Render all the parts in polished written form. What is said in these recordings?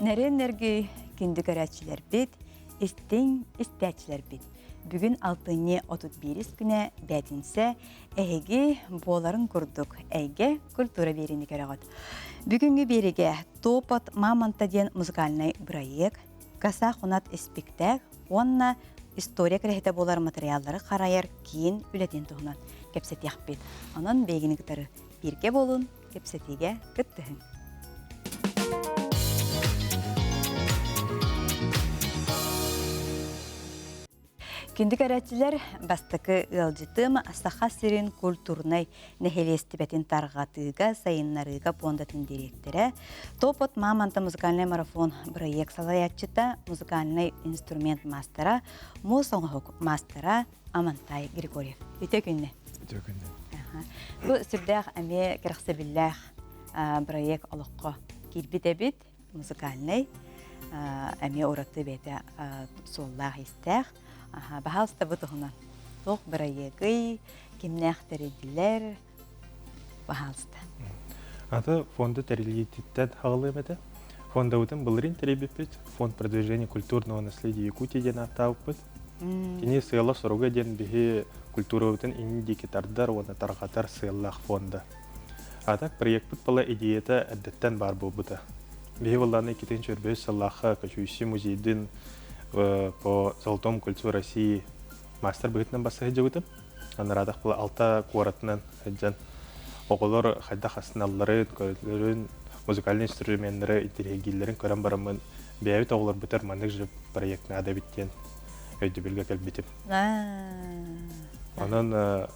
Нэрин нэргүй күндү көрөөччүлэрбит, истиҥ истээччилэрбит. Бүгүн алтынньы 31 күнэ бээтинсэ эһиги буоларын курдук эйгэ культура биэриини көрөҕүт. Бүгүҥҥү биэригэ Топот Мамонта диэн музыкальнай бырайыак, Каса хунат испиктээк уонна история кэрэһитэ буолар материаллары харайар киин үлэтин туһунан кэпсэтиэхпит. Онон биһигини кытары бииргэ буолун, кэпсэтиигэ кыттыһыҥ. Күндү көрөөччүлэр, бастакы ыалдьытым Саха сирин культурнай нэһилиэстибэтин тарҕатыыга, сайыннарыыга пуондатын дириэктэрэ, Топот Мамонта музыкальный марафон бырайыак салайааччыта, музыкальнай инструмент маастара, муос оҥоһук маастара Амантай Григорьев. Үтө күннэ. Үтө күннэ. Бу сүрдээх эмиэ кэрэхсэбиллээх бырайыак олоххо киирбит эбит. Музыкальнай эмиэ ураты бэйэтэ суоллаах-иистээх. Баһаалыста бу туһунан туох бырайыагый, кимнээх тэрийдилэр, баһаалыста. Аты фонда тэриллиититтэн хаҕылыам этэ. Фондабытын былырыын тэрийбиппит. Фонд продвижения культурного наследия Якутии диэн ааттаабыппыт. Кини сыала-соруга диэн биһи культурабытын иннин диэки тардар уонна тарҕатар сыаллаах фонда. А так проектпыт была идеята эрдэттэн баар буолбута. Биһи былааны 2025 сыллаахха Кочуйси музейдын по Золотому кольцу России мастер быһыытынан басса сылдьыбытым. Анараатах была алта куоратынан сылдьан оҕолор хайдах астыналларын, көрөллөрүн, музыкальный инструменнары интириэһиргииллэрин көрөн бараммын бэйэбит оҕолорбутар маннык же проект наада эбит диэн өйдөбүлгэ кэлбитим. Онон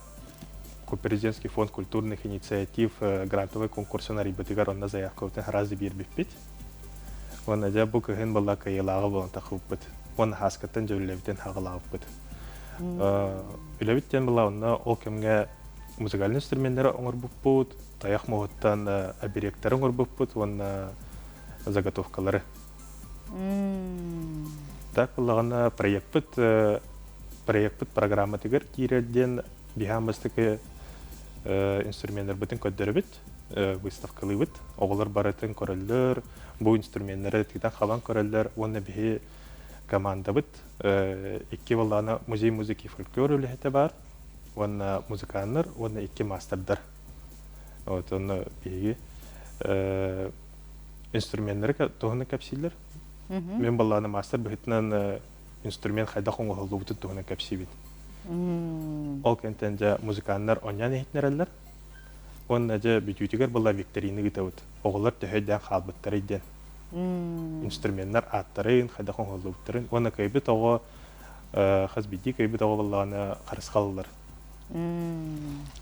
Президентский фонд культурных инициатив грантовый конкурсун арыйбытыгар онно заявкабытын сразу биэрбиппит. Уонна дьэ бу кыһын была кыайыылааҕа буолан тахыбыппыт. Уонна хааскаттан дьэ үлэбитин хаҕалаабыппыт. Үлэбит диэн была онно ол кэмҥэ музыкальный инструменнары оҥорбуппут, тайах муоһуттан оберегтары оҥорбуппут уонна заготовкалары. Так буоллаҕына проекпыт проекпыт программатыгар киирэр диэн биһаан бастакы инструменнарбытын көрдөрөбүт, выставкалыыбыт. Оҕолор барытын көрөллөр, бу инструменнары тыытан хабан көрөллөр уонна биһи командабыт икки буоллаҕына музей музыки и фольклор үлэһитэ баар уонна музыканнар уонна икки маастардар. Вот онно биһиги инструменнары туһунан кэпсииллэр. Мен баллааны мастер быһыытынан инструмент хайдах оҥоһуллубутун туһунан кэпсиибин. Ол кэнтэн дьэ музыканнар онньоон иһитинэрэллэр. Уонна дьэ бүтүүтүгэр была викторина ыытабыт. Оҕолор төһө өйдөөн хаалбыттарый диэн. Инструменнар ааттарын, хайдах оҥоһуллубуттарын. Уонна кыайбыт оҕо хас биирдии кыайбыт оҕо буоллаҕына харысхал ылар.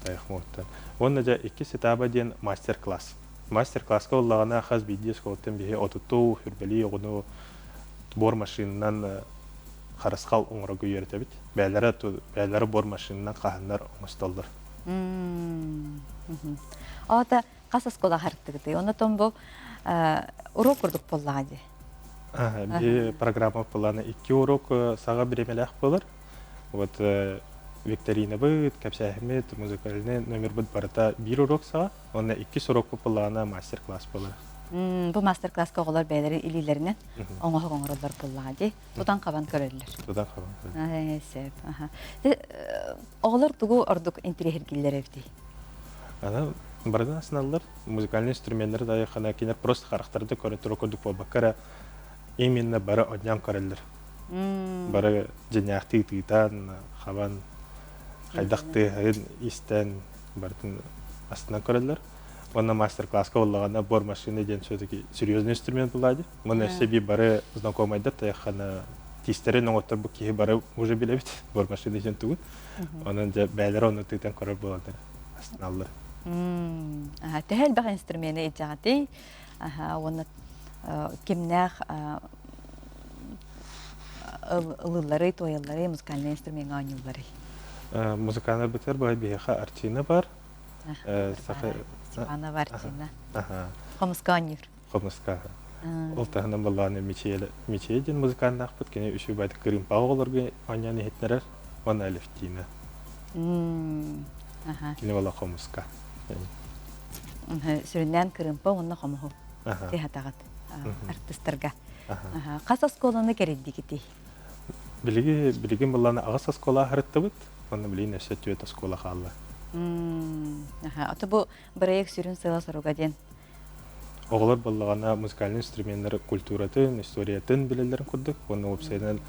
Тайах муоттан. Уонна дьэ иккис этаба диэн мастер-класс. Мастер-класска буоллаҕына хас биирдии оскуолаттан биһи отутуу, хүрбэлии оҕону бор машинанан харысхал оҥорорго үөрэтэбит. Бэйэлэрэ бэйэлэрэ бор машинанан хаһаннар оҥостоллор. Ота хас оскуола хартыгытый? Онотон бу урок курдук буоллаҕа дии. Би программа плана икки урок саҕа бириэмэлээх буолар. Вот викторинабыт, кэпсээһиммит, музыкальный номербыт барыта биир урок саҕа. Уонна иккис урокпут былаана мастер-класс буолар. Бу мастер-класска оҕолор бэйэлэрин илиилэринэн оҥоһук оҥороллор буоллаҕа дии. Тутан-хабан көрөллөр. Тутан-хабан көрөллөр. Сөп. Оҕолор тугу ордук интириэһиргииллэр эбитий? Аны барытын астыналлар. Музыкальный инструменнары да хана кинилэр просто харахтары да көрө тура курдук буолбакка эрэ именно бары онньоон көрөллөр. Бары дьиҥнээхтии тыытан, хабан, хайдах тыаһын истэн барытын астынан көрөллөр. Уонна мастер-класска буоллаҕына бор машина диэн все-таки серьезный инструмент буолаа дии. Уонна өссө биир бары знакомайдар тайаххана тиистэрин оҥотторбут киһи бары уже билэбит бор машина диэн тугун. Онон дьэ бэйэлэрэ онно тыытан көрөр буолаллар астыналлар. Төһө элбэх инструмены илдьэҕитий? Уонна кимнээх ылылларый, туойалларый, музыкальный инструмеҥҥа оонньуулларый? Музыканнар бытар баай биһиэхэ Артина бар. Степанова Артина. Хомуска оонньуур. Хомуска. Ол таһынан баллааны Мичиэ диэн музыканнаахпыт. Кини үчүгэй баайдык кырыымпаҕа оҕолорго оонньоон иһитинэрэр. Уонна Алевтина. Кини бала хомуска. Сүрүннээн кырыымпа уонна хомуһу тиһатаҕыт. артыстарга. Хас оскуоланы кэрийдигитий? Билиги билигин былааны аҕыс оскуола аһарыттыбыт, уонна билигин өссө түөрт оскуола хаалла. Ото бу бырайыак сүрүн сыала-соруга диэн? Оҕолор буоллаҕына музыкальнай инструменнар культуратын, историятын билэллэрин курдук, уонна уопсайынан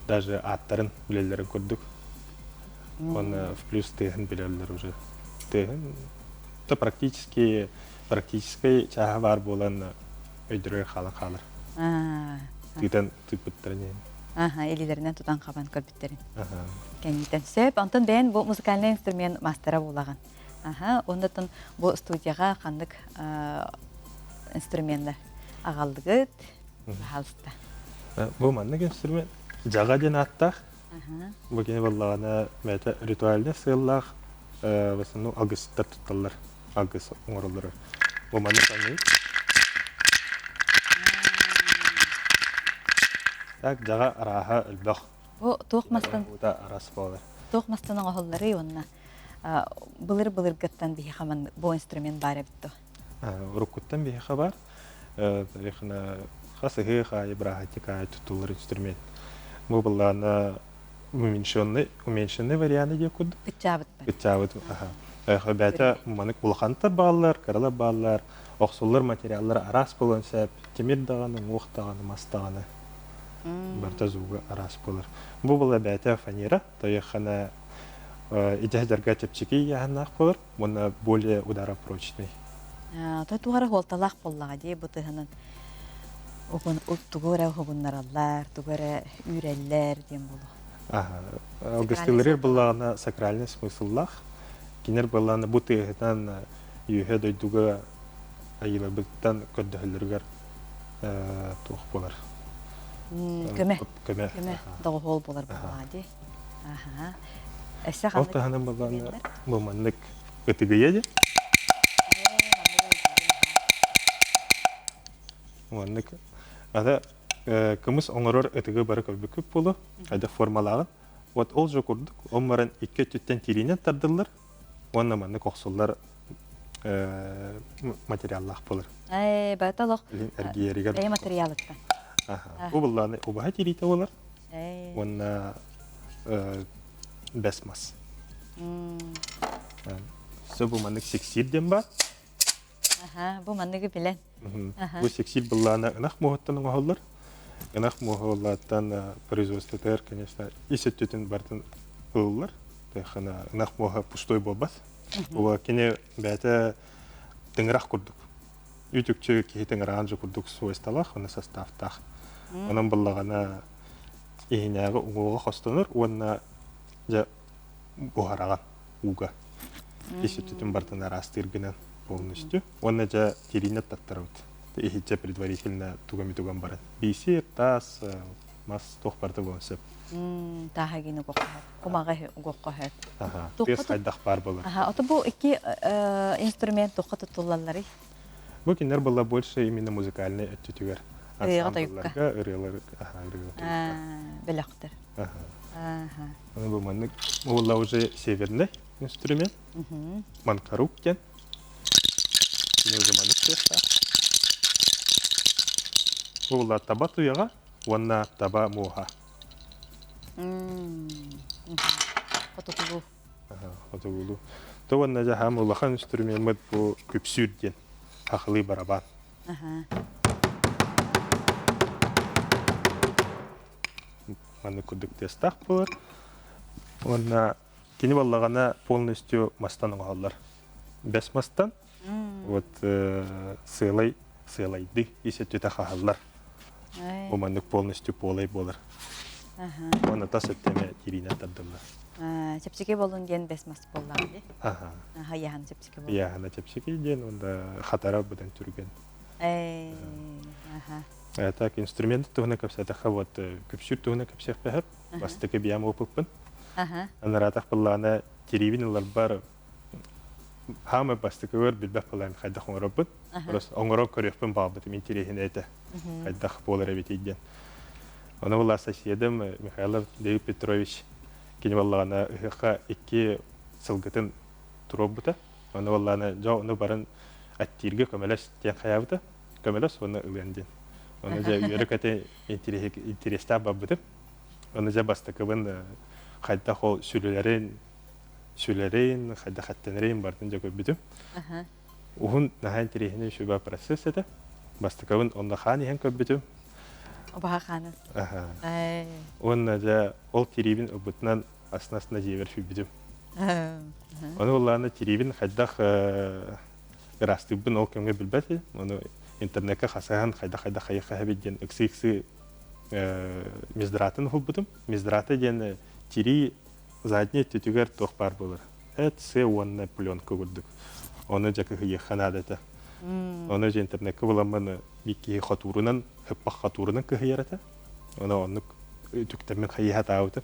даже ааттарын билэллэрин курдук. Уонна в плюс тыаһын билэллэр уже. Тыаһын то практически практическай чааһа баар буолан өйдөрөр хаалан хаалар. Тыытан тыыппыттарын иһин. Аха, илиилэринэн тутан хабан көрбүттэрин. Кэннитэн сөп. Онтон бэйэн бу музыкальный инструмент мастера буолаҕын. Аха, оннотон бу студияҕа ханнык инструменнар аҕаллыгыт? Пожалуйста. Бу маннык инструмент дьаҕа диэн ааттаах. Бу кини буоллаҕына бэйэтэ ритуальнай сыаллаах в основном алгысчыттар тутталлар, алгыс оҥороллор. Бу маннык саныыр. Так дьаҕа арааһа элбэх. Бу туох мастан араас буолар. Туох мастан оҥоһулларый уонна былыр былыргыттан биһиэхэ бу инструмент баар эбит дуо? Уруккуттан биһиэхэ баар. Хас ыһыах аайы, бырааһынньык аайы туттуллар инструмент. Бу былаана уменьшенный, уменьшенный варианты диye курдук. Кыччаабыт. Кыччаабыт. Бэйэтэ маннык улахантар бааллар, кыралар бааллар, охсуллар материаллар араас буолуон сөп. Тимир даҕаны, уҥуох даҕаны, мас даҕаны. Барыта звуга араас буолар. Бу была бэйэтэ фанера, тойохана идэ чэпчэки ыйааһыннаах буолар уонна более ударопрочный. То тугара хуолталаах буоллаҕа дии бу тыһынан тугу эрэ уһугуннараллар, тугу эрэ үүрэллэр диэн буолуо. Алгыстыыларыгар буоллаҕына сакральный смысллаах. Кинилэр буоллаҕына бу тыаһынан үөһэ дойдуга айыыларбыттан көрдөһөллөрүгэр туох буолар? Көмө. Көмө. Көмө доҕуһуол буолар буоллаҕа дии. Аха. Өссө Ол таһынан буоллаҕына бу маннык ытыгыйа дии. Маннык ата кымыс оҥорор ытыгы бары көрбүккүт буолуо. Хайдах формалааҕын. Вот ол же курдук, он баран икки өттүттэн тириинэн тардыллар уонна маннык охсуллар материаллаах буолар. Ээ, бата олох эргийэригэр бэйэ материалыттан. Бу буллааны убаһа тириитэ буолар уонна бэс мас. Все бу маннык сиксиир диэн баар. Аха, бу манныгы билэн. Бу сиксиир быллаана ынах муоһуттан оҥоһуллар. Ынах муоһуллааттан производствотыгар, конечно, ис өттүтүн барытын ылыллар. Тэххана ынах муоһа пустой буолбат. Ула кини бэйэтэ тыҥырах курдук. Үтүкчү киһи тыҥыраҕын же курдук свойстволаах, уонна составтаах. Онон быллаҕана иһинээҕи уҥуоҕа хостонор уонна дьэ буһараҕын ууга. Ис өттүтүн барытын араастыыр гынан полностью. Уонна дьэ тириинэ таттарабыт. Иһитчэ предварительно тугами-тугам баран. Бисер, таас, мас туох барыта буолуон сөп. Тааһа гин угуохха кумаҕы угуохха сөп. Тыас хайдах баар буолар. Аха, ото бу икки инструмент туохха туттуллалларый? Бу кинилэр была больше именно музыкальный өттүтүгэр. Ырыаға-тойукка. Ырыалар, ырыа-тойукка. Бөлөхтөр. Бу маннык була уже северный инструмент. Манкарук диэн. Маннык тыастаах. Бу була таба туйаҕа уонна таба муоһа. Хотугулуу. Хотугулуу. То уонна дьаһаам улахан инструмеммыт бу күпсүүр диэн хахылыы барабан. Маннык курдук тыастаах буолар. Уонна кини буоллаҕына полностью мастан оҥоһуллар. Бэс мастан вот сыалай сыалайды ис өттүтэ хаһаллар. Бу маннык полностью полай буолар. Уонна тас өттө эмэ тириинэн тардыллар. Чэпчэки буолун диэн бэс мас буоллаҕа дии. Аха, ыйааһына чэпчэки буолар. Ыйааһына чэпчэки диэн уонна хатара быдан түргэн. Аха. Так, инструмент туһунан кэпсээтэххэ, вот күпсүүр туһунан кэпсиэхпэһэр. Бастакы биям опыппын. Анараатах быллаана тириибин ыларбар хаамай бастакыгар билбэт былаан хайдах оҥоробут. Просто оҥоро көрүөхпүн баҕарбытым интэриэһинэй этэ. Хайдах буолар эбитий диэн. Ону была соседом Михайлов Давид Петрович кини буоллаҕына ыһыахха икки сылгытын туруорбута. Ону буоллаҕына дьэ ону баран аттииргэ көмөлөс диэн хайаабыта. Көмөлөс уонна ылыан диэн. Оны дьэ үөрэ-көтө интэриэстээх барбытым. Оны дьэ бастакыбын хайдах ол сүлэлэрин, сүлэрин, хайдах эттэнэрин бардын дьэ көрбүтүм. Уһун наһаа интэриэһинэй сүбэ процесс этэ. Бастакыбын онно хаан иһэн көрбүтүм. Убаһа хаанын. Уонна дьэ ол тириибин ылбытынан астына-астына дьиэбэр сүүйбүтүм. Ону буоллаҕына тириибин хайдах ыраастыырбын ол кэмҥэ билбэт этим. Ону интернеккэ хасыһан хайдах-хайдах хайыахха эбит диэн ыксы-ыксы мездратын уһулбутум. Мездрата диэн тирии задний өттүтүгэр туох баар буолар. Эт, сыа уонна пленка курдук. Ону дьэ кыһыйыахха наада этэ. Ону дьэ интернеккэ буламмын биир киһи хотуурунан, хыппах хотуурунан кыһыйар этэ. Ону оннук үтүктэммин хайыһа таабытым.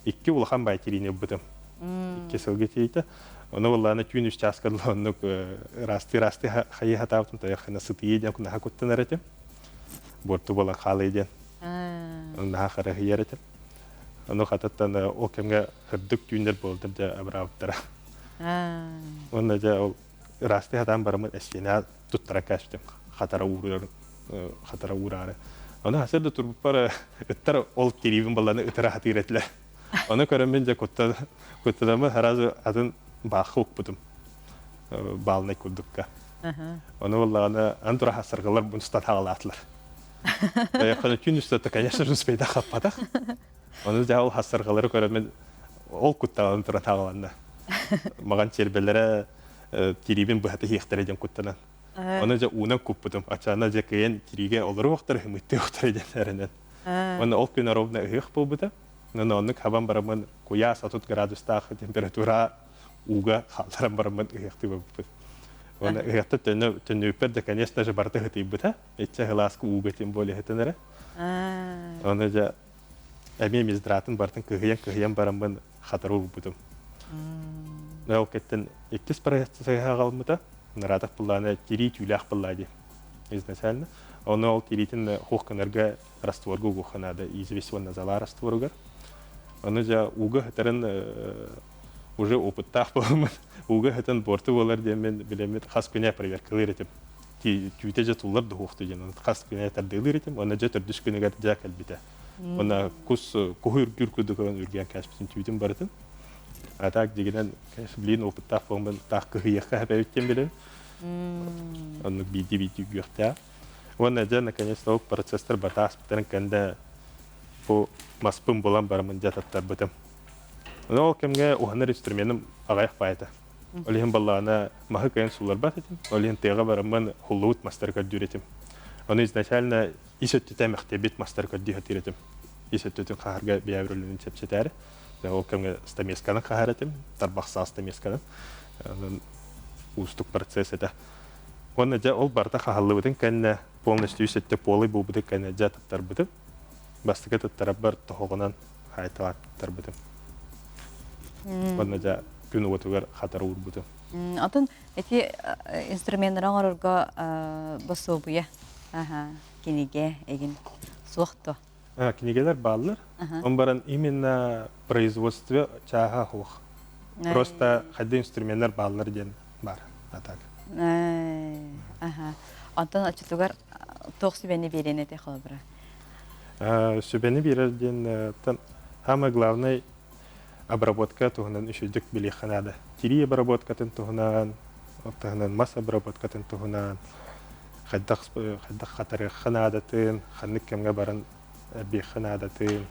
Икки улахан баай тириини ылбытым. Икки сылга тиийдэ. Ону буоллаҕына түүн үс чааска дылы оннук ыраастыы-ыраастыы хайыһа таабытым. Тойоххына сытыйыы диэн наһаа куттанар этим. Буорту буолан хаалыы диэн. Наһаа харыһыйар этим. Ону хататтан ол кэмҥэ сырдык түүннэр буолдар дьэ абыраабыттара. Уонна дьэ ол ыраастыы сатаан бараммын эстиэнэ туттара кээспитим хатара ууруйар хатара уураары. Ону хасыр да турбуппар ыттар ол тириибин балланы ытыра сатыыр этилэр. Ону көрөммүн дьэ куттанаммын сразу атын баахха укпутум баалынай курдукка. Ону буоллаҕына ан тура саргылар бунстан хаалаатылар. Күн устата, конечно же, успейда хаппатах. Ону дьэ ол хасаргалары көрөммүн ол кутталан туран хааланна. Маган чиэрбэлэрэ тириибин быһата иһиэхтэрэ диэн куттанан. Ону дьэ уунан куппутум. Ачаана дьэ кыайан тириигэ олоруохтара, ымыттыахтара диэн эрэнэн. Уонна ол күн ровно ыһыах буолбута. Онон оннук хабан бараммын куйаас 30 градустаах температура ууга хаалларан бараммын ыһыахтыы барбыппыт. Уонна ыһыахта төннүбүппэр да, конечно же, барыта ыһытыйбыта. Иччэ сылааска ууга тем более ыһытан эрэ. Ону дьэ эмиэ миздратын бартын кыһыйан-кыһыйан бараммын хатары уурбутум. Ол кэттэн иккис проекция аҕалмыта. Наратов былаана тирии түүлээх былаа дии изначально. Ону ол тириитин хуох гынарга растворга угуохха наада известь уонна зала растворугар. Ону дьэ ууга ыһытарын уже опыттаах буоламмын ууга ыһытан буорту буолар диэммин билэммит хас күнэ проверкалыыр этим. Түүтэ дьэ туллар да уһуохту диэн хас күнэ тардыылыыр этим. Уонна дьэ төрдүс күнүгэр дьэ кэлбитэ. Уонна кус куһу үргүүр курдук ылан үргээн кээспитин түүтүн барытын. А так дигинэн, конечно, блин, опыттаах буоламмын таах кыһыйыахха эбит диэн билэбин. Оннук биирдии-биирдии үгүөхтээх. Уонна дьэ, наконец-то ол процесстар батааспыттарын кэннэ бу маспын булан бараммын дьэ таттарбытым. Ол кэмҥэ уһанар инструменым аҕыйах баай этэ. Ол иһин баллаана маһы кыайан сулларбат этим. Ол иһин тыаҕа бараммын хуллубут мастары көрдүүр этим. Ону изначально ис өттүтэ мэхтиэбит мастары көрдүү сатыыр этим. Ис өттүтүн хаһарга бэйэбэр үлэнин чэпчэтээри. Ол кэмҥэ стамесканы хаһар этим, тарбахсаа стамесканы. Онон уустук процесс этэ. Уонна дьэ ол барыта хаһаллыбытын кэннэ полностью үс өттө полый буолбутун кэннэ дьэ туттарбытым. Бастакы туттарарбар тоһоҕонон хаайталааттарбытым. Уонна дьэ күн уотугар хатара уурбутум. Атын эти инструменнары оҥорорго босуобуйа кинигэ эгин суох дуо? Кинигэлэр бааллар. Он баран именно производстве чааһа суох. Просто хайда инструменнар бааллар диэн бар. А так. Аха. Онтон оччотугар туох сүбэни биэриэн этэй холобура? Сүбэни биэрэр диэн самое главное обработка туһунан үчүгдүк билиэххэ наада. Тирии обработкатын туһунан, таһынан мас обработкатын туһунан, хайдах хайдах хатарыахха наадатын, ханнык кэмҥэ баран эрбиэххэ наадатын.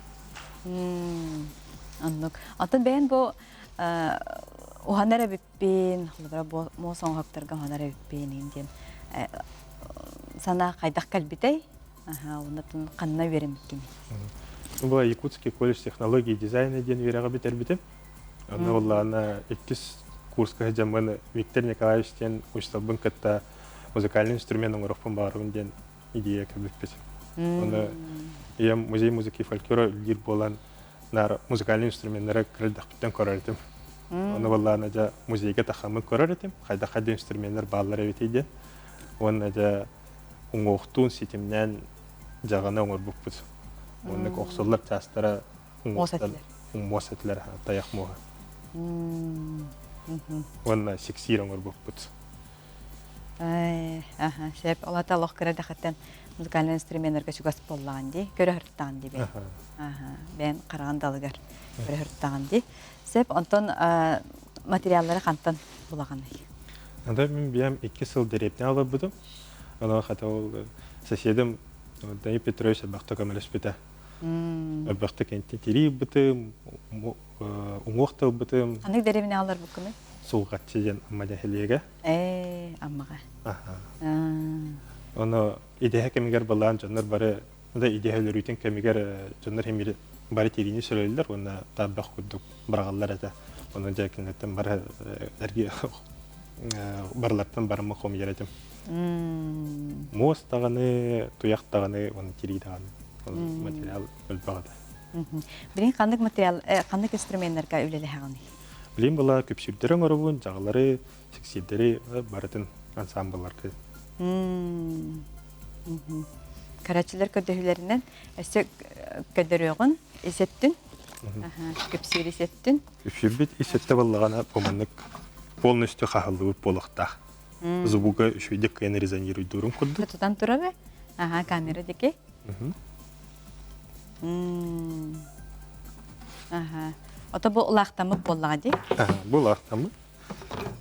Оннук. Оттон бэйэн бу уһанар эбиппин, холобура муос оҥоһуктарга уһанар эбиппин диэн санаа хайдах кэлбитэй? Оннотун ханна үөрэммиккиний? Бу Якутский колледж технологии и дизайна диэн үөрэҕи бүтэрбитим. Онно буоллаҕына иккис курска сылдьаммын Виктор Николаевич диэн учууталбын кытта музыкальный инструмент оҥоруохпун баҕарабын диэн идея кэлбиппит. Оны ийэм музей музыки и фольклора үлэлиир буолан наар музыкальный инструменнары кырдахпыттан көрөр этим. Оны буоллаҕына дьэ музейга тахаммын көрөр этим, хайдах-хайдах инструменнар бааллар эбитий диэн. Уонна дьэ уҥуохтуун ситимнээн дьаҕаны оҥорбуппут. Оннук охсуллар чаастара муос этилэр, тайах муоһа. Уонна сиксиир оҥорбуппут. Аха, сөп. Ол ата олох кыра дахаттан музыкальный инструменнарга чугас буоллаҕын дии, көрө сырыттаҕын дии бэйэн. Аха, бэйэн хараҕын далыгар көрө сырыттаҕын дии. Сөп, онтон материаллары хантан булаҕыный? Анда мин биэм 2 сыл дэриэбинэ олорбутум. Онон хата ол соседым Данил Петрович элбэхтэ көмөлөспүтэ. Элбэхтэ кэнтин тирии ылбытым, уҥуох да ылбытым. Ханнык дэриэбинэ олорбуккунуй? Сулҕаччы диэн Амма нэһилиэгэ. Ээ, Аммаҕа. Ону идэһэ кэмигэр былаан дьоннор бары да идэһэ өлөрүүтүн кэмигэр дьоннор химири бары тириини сөрөллөр уонна таабах курдук быраҕаллар этэ. Онон дьэ кинилэртэн бары эрги барылартан барыммын хомуйар этим. Муос даҕаны, туйах даҕаны, уонна тирии даҕаны. Материал элбэх этэ. Билин ханнык материал, ханнык инструменнарга үлэлэһэҕиний? Билин была күпсүүрдэри оҥоробун, дьаҕалары, сиксиирдэри барытын ансамблларга. Карачылар көрдөһүүлэринэн өссө көрдөрүөҕүн исеттин. Күпсүүр исеттин. Күпсүүрбүт исетте баллаҕана бу маннык полностью хаһыллыбыт буолуохтаах. Звуга үчүгэйдик кыайан резонируйдуурун курдук. Тутан турар Ага, камера дики. Ага. Ото бу улаахтаммыт буоллаҕа дии. Бу улаахтаммыт.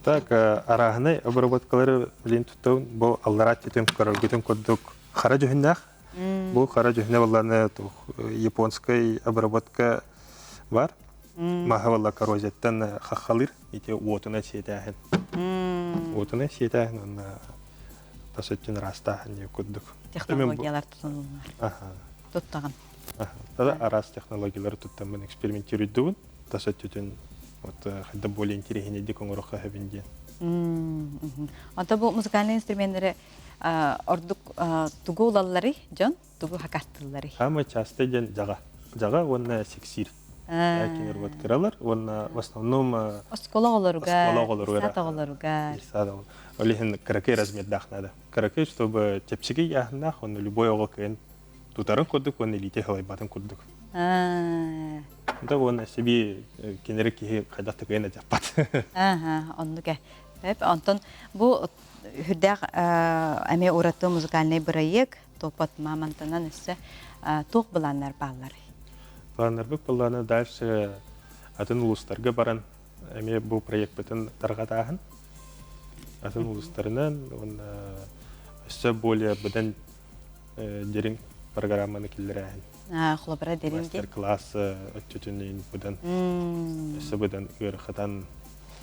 Так, арааһынай обработкалары билин туттабын. Бу аллараа түтүн көрөргүтүн курдук хара дьүһүннээх. Бу хара дьүһүнэ буоллаҕына японскай обработка бар. Маһа буолла коррозияттан хаххалыыр. Ити уотунан сиэтээһин. Уотунан сиэтээһин уонна тас өттүн ыраастааһын диэн курдук. Технологиялар тутунуллар. Туттаҕын. Тада араас технологиялары туттаммын экспериментируйдубун. Тас өттүтүн вот хайда более интереснейдик оҥорохха сөбүн диэн. Онто бу музыкальный инструменнары ордук тугу улалларый дьон? Тугу хакастылларый? Самый частый диэн дьаҕа. Дьаҕа уонна сиксиир. Кинилэр вот кыралар уонна в основном оскуола оҕолоругар, оскуола оҕолоругар, сад оҕолоругар. Ол иһин кыракый размердаах надо. Кыракый, чтобы чэпчэки ыйааһыннаах, уонна любой оҕо кыайан тутарын курдук уонна илиитэ халайбатын курдук. Да уонна себе кинилэри киһи хайдах да кыайан адьаппат. Ага, оннук э. Онтон бу үрдээх эмиэ ураты музыкальный бырайыак топот мамантанан өссө туох былааннар баалларый? Планнарбыт былаана дальше атын улуустарга баран эмиэ бу проекпытын тарҕатааһын. Атын улуустарынан уонна өссө более быдан дириҥ программаны киллэрээһин. Холобура дириҥ Мастер-класс өттүтүн быдан өссө быдан ыарахатан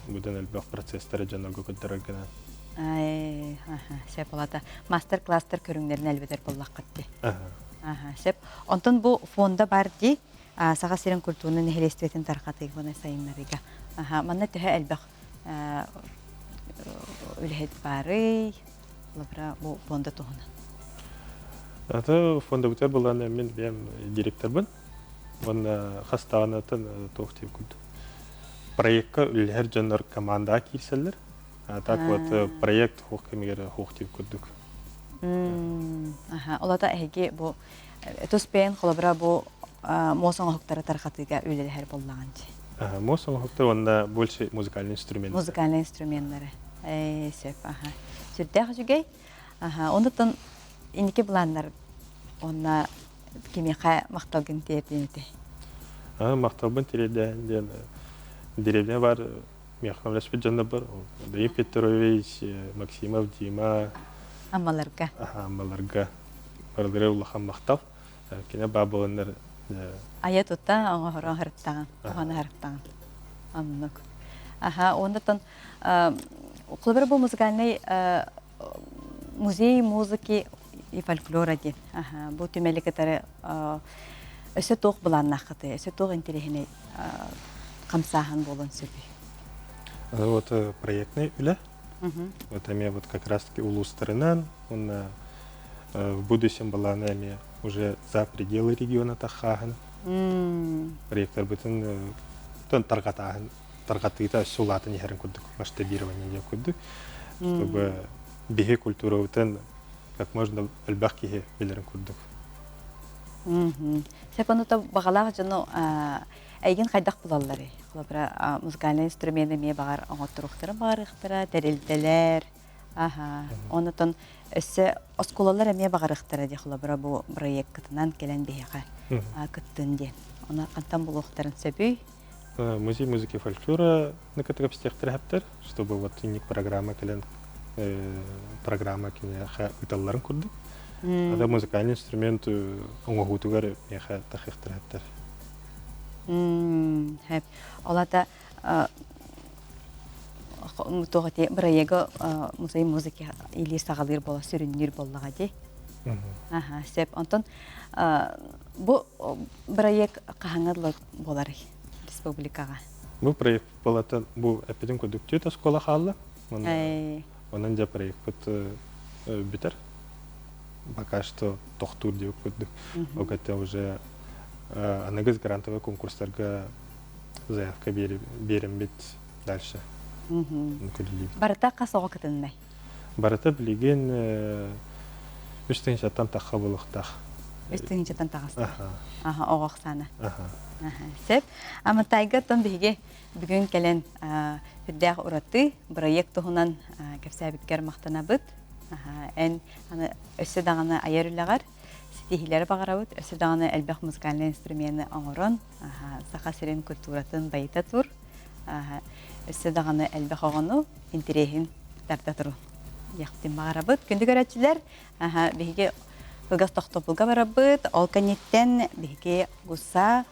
быдан элбэх процесстары дьоннорго көрдөрөр гынан. Сөп олата. Мастер-класстар көрүҥнэрин элбэтэр буоллаххыт дии. Сөп. Онтон бу фонда бар дии Саха сирин культурнай нэһилиэстибэтин тарҕатыыга уонна сайыннарыыга. Манна төһө элбэх үлэһит баарый? Холобура, бу фонда туһунан. Аты фондабытыгар былаан мин бэйэм директорбын. Уонна хас даҕанытын туох диэн курдук. Проекка үлэлэһэр дьоннор командаҕа киирсэллэр. А так вот проект хуох кэмигэр хуох диэн курдук. Аха, олата эһиги бу тус бэйэн холобура бу муос оҥоһуктары тарҕатыыга үлэлэһэр буоллаҕын дии. Муос оҥоһуктар уонна больше музыкальный инструмент. Музыкальный инструменнары. Ээ, сөп, аха. Сүрдээх үчүгэй. Аха, оннуттан инники планнар уонна кимиэхэ махталгын тиэрдиэн этэй? Махталбын тириэрдээн диэн деревня бар миэхэ көмөлөспүт дьоннор бар. Давид Петрович, Максимов Дима. Аммаларга. Аммаларга. Барылары улахан махтал. Кини баабылыннар Айа тута оҥоһоро харыттаҕын, туһана харыттаҕын. Оннук. Аха, оннуттан холобура бу музыкальный музей музыки и фольклора диэн. Аха, бу түмэли кытары өссө туох былааннааххытый, өссө туох интэриэһинэй хамсааһын буолуон сөбүй? Вот проектный үлэ. Вот эмиэ вот как раз таки улуустарынан уонна в будущем былаана эмиэ уже за пределы региона таххааһын проекторбытын тарҕатааһын тарҕатыыта өссө улаатан иһэрин курдук масштабирование диэн курдук чтобы биһи культурабытын как можно элбэх киһи билэрин курдук. Сөп онута баҕалаах дьону эйигин хайдах булалларый? Холобура, музыкальный инструмент эмиэ баҕар оҥотторуохтара баҕарыахтара, тэрилтэлэр. Аха. Онотон өссө оскуолалар эмиэ баҕарыахтара дии холобура бу бырайыаккытынан кэлэн биһиэхэ кыттын диэн. Оны хантан булуохтарын сөбүй? Музей музыки фольклора накатыгапстехтер хэптер, чтобы вот инник программа кэлэн программа киниэхэ ыталларын курдук. Ада музыкальный инструмент оҥоһуутугар миэхэ тахыахтар хэптер. Хэп. Олата туох ити бырайыагы музей музыки или саҕалыыр буола сүрүннүүр буоллаҕа дии. Аха, сөп. Онтон бу бырайыак хаһаҥа буоларый республикаҕа? Бу проект буолата бу эппитин курдук түөрт оскуола хаалла. Онон дьэ проекпыт бүтэр. Пока что тохтуур диэбит курдук. Ол кэнтэ уже аныгыс грантовый конкурстарга заявка биэриммит дальше. Барыта хас оҕо кытыннай? Барыта билигин үс тыһыынчаттан тахха буолуохтаах. Үс тыһыынчаттан таҕыста. Аха, оҕо ахсаана. Сөп. Амантайга оттон биһиги бүгүн кэлэн үрдээх ураты бырайыак туһунан кэпсээбиккэр махтанабыт. Эн аны өссө даҕаны айар үлэҕэр ситиһиилэри баҕарабыт. Өссө даҕаны элбэх музыкальнай инструмены оҥорон Саха сирин культуратын байыта тур. Өссө даҕаны элбэх оҕону интэриэһин тарда турун диэхпитин баҕарабыт. Күндү көрөөччүлэр, биһиги кылгас тохтобулга барабыт. Ол кэнниттэн биһиги Гуса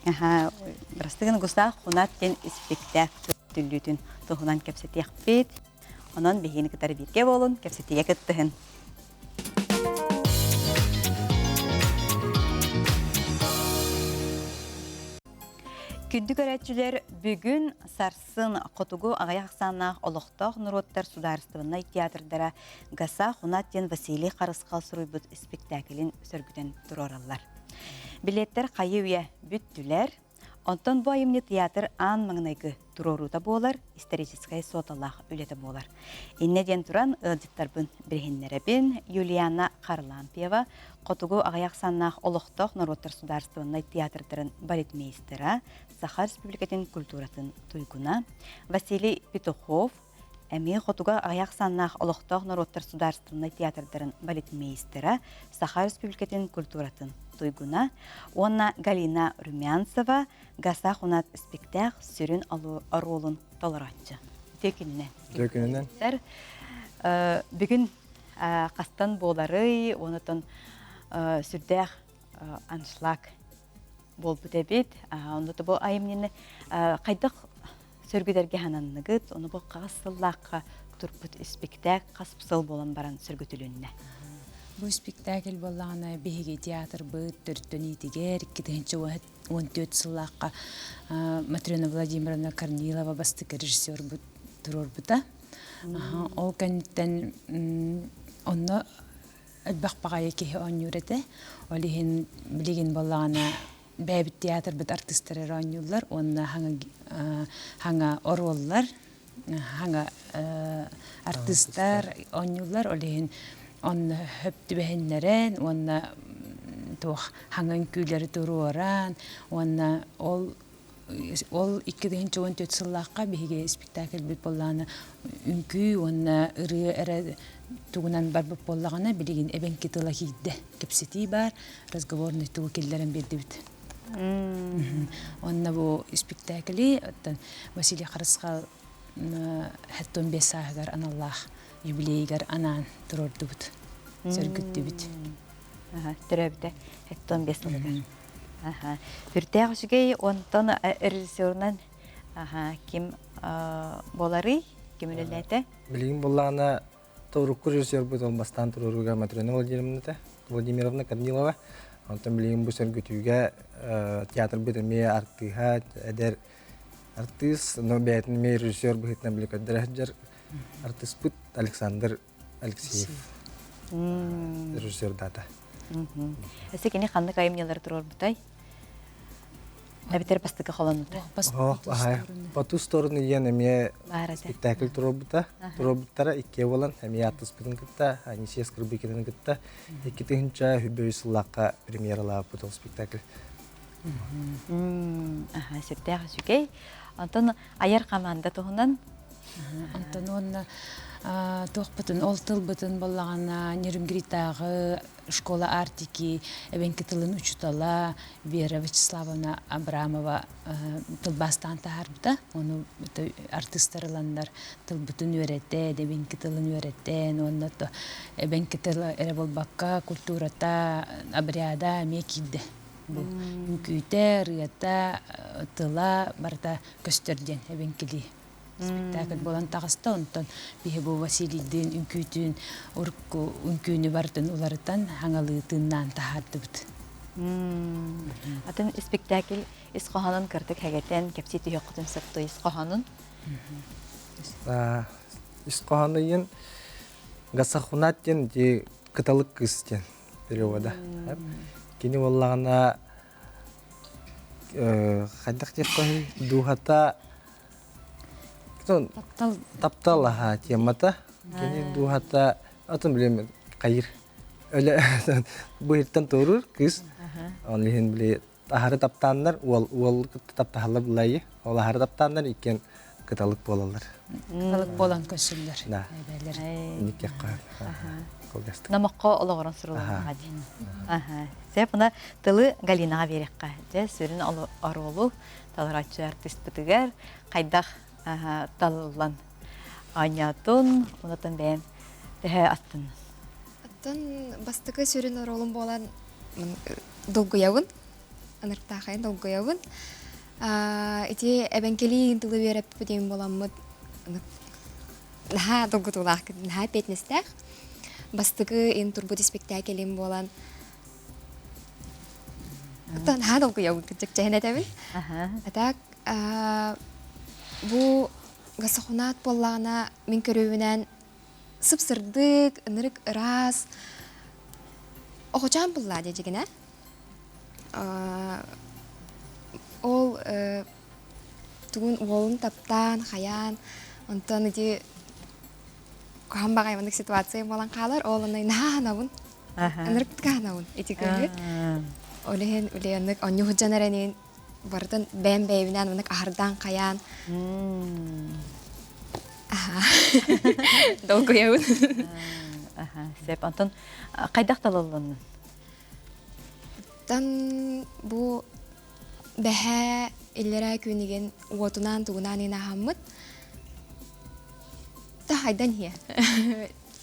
бырастыгын Гуса Хунат диэн испиктээк түллүүтүн туһунан кэпсэтиэхпит. Онон биһигини кытары бииргэ буолун, кэпсэтиигэ кыттыһын. Күндү көрөөччүлэр, бүгүн сарсын хотугу аҕыйах ахсааннаах олохтоох норуоттар судаарыстыбаннай театрдара Гаса Хунат диэн Василий Харысхал суруйбут испиктээкилин сөргүтэн туруораллар. Билиэттэр хайы-үйэ бүттүлэр. Онтон бу айымньы театр аан маҥнайгы туруоруута буолар, историческай суолталаах үлэтэ буолар. Иннэ диэн туран ыалдьыттарбын билиһиннэрэбин. Юлиана Харлампьева, хотугу аҕыйах саннаах олохтоох норуоттар судаарыстыбаннай театрдарын балетмейстера, Саха Республикатын культуратын туйгуна, Василий Петухов, эмиэ хотуга аҕыйах саннаах олохтоох норуоттар судаарыстыбаннай театрдарын балетмейстера, Саха Республикатын культуратын туйгуна уонна Галина Румянцева, Гаса Хунат спектакль сүрүн оруолун толорооччу. Үтүө күнүнэн. Үтүө күнүнэн. Бүгүн хастан буоларый, онотон сүрдээх аншлаг буолбут эбит. Онно бу айымньыны хайдах сөргүтэргэ хананныгыт, ону бу хас сыллаахха турбут испиктээк хас сыл буолан баран сөргүтүлүннэ. Бу спектакль буоллаҕына биһиги театрбыт төрүттөниитигэр 2014 сыллаахха Матрена Владимировна Корнилова бастакы режиссербут туруорбута. Ол кэнниттэн онно элбэх баҕайы киһи оонньуур этэ. Ол иһин билигин буоллаҕына бэйэбит театрбыт артыыстара эрэ оонньууллар уонна хаҥа оруоллар, хаҥа артыыстар оонньууллар. Ол иһин онно хөп түбэһиннэрэн уонна туох хаҥа үҥкүүлэри туруоран уонна ол ол 2014 сыллаахха биһиги спектакльбит буоллаҕына үҥкүү уонна ырыа эрэ тугунан барбыт буоллаҕына билигин эбэҥки тыла киирдэ кэпсэтии баар разговорный тугу киллэрэн биэрдибит Онно бу испиктээкили оттон Василий Харысхал 75 сааһыгар аналлаах юбилейыгар анаан туруордубут, сөргүттүбүт. Төрөөбүтэ 75 сылыгар. Үрдээх үчүгэй, онтон режиссерунан ким буоларый, ким үлэлээтэ? Билигин буллаҕына Урукку режиссербут ол бастаан туруорууга Матрена Владимировна Владимировна Корнилова. Онтон билигин бу сөргүтүүгэ театрбыт эмиэ артыыһа, эдэр артыыс, но бэйэтин эмиэ режиссер быһыытынан били көрдөрө сылдьар артыыспыт Александр Алексеев режиссердаата. Өссө кини ханнык айымньылары туруорбутай? Эбэтэр бастакы холонута. По ту сторону диэн эмиэ спектакль туруорбута. Туруорбуттара иккиэ буолан эмиэ артыспытын кытта, Анисия Скрыбыкинаны кытта 2 тыһыынча үс сыллаахха премьералаабыт ол спектакль. Сүрдээх үчүгэй. Онтон айар команда туһунан? Онтон уонна туохпутун, ол тылбытын буоллаҕына Нерюнгритааҕы школа Арктики эбэҥки тылын учуутала Вера Вячеславовна Абрамова тылбаастаан таһаарбыта. Ону артыыстар ыланнар тылбытын үөрэтэн, эбэҥки тылын үөрэтэн уонна эбэҥки тыла эрэ буолбакка культурата, обряда эмиэ киирдэ. Бу үҥкүүтэ, ырыата, тыла барыта көстөр диэн эбэҥкилии спектакль буолан таҕыста. Онтон биһи бу Василийдыын үҥкүүтүн урукку үҥкүүнү барытын уларытан хаҥалыы тыыннаан таһаардыбыт. Атын спектакль ис хоһоонун кырдык хэгэтэн кэпсии түһүөххүтүн сөп ис хоһоонун? Ис хоһоонун Гасахунат диэн ди кыталык кыыс диэн перевода. Кини буоллаҕына хайдах диэххэ дууһата Таптал таптал аһа темата кини дууһата атын билем хайыр өлө быһыттан туоруур кыыс ол иһин били аһары таптааннар уол уол кытта таптаһаллар булайы ол аһары таптааннар иккиэн кыталык буолаллар кыталык буолан көссүллэр да эбээлэр инниккэххэ кылгастык Номоххо олоҕуран суруллаҕа дии. Аха. Сөп, мына тылы Галинаҕа биэриэххэ. Дьэ, сүрүн оруолу толорооччу артыыспытыгар хайдах талыллан оонньоотун, онтон бэйэм төһө астыннын? Оттон бастакы сүрүн оруолум буолан долгуйабын, ынырыктаахайын долгуйабын. Ити эбэҥкэлии тылы үөрэппитим буоламмыт наһаа долгутуулаах, наһаа эппиэтинэстээх. Бастакы ин турбут испэктээкилим буолан Оттон наһаа долгуйабын кырдьык чэһин этэбин. А так бу гасахунаат буоллаҕына мин көрүүбүнэн сып-сырдык, ынырык ыраас оҕочоон буллаа дьигинэ. Ол тугун уолун таптаан, хайаан, онтон ити куһаҕан баҕайы маннык ситуация буолан хаалар. Ол онно наһаа аһынабын. Ынырык аһынабын ити кыыһы. Ол иһин үлэйэнник онньу сылдьан эрэнин барытын бэйэм бэйэбинээн маннык аһардаан хайаан долгуйабын. Сөп. Онтон хайдах талыллыннын? Оттон бу бэһээ иллэрээ күнүгүн уотунаан тугунаан инаһаммыт та хайдан иһиэ.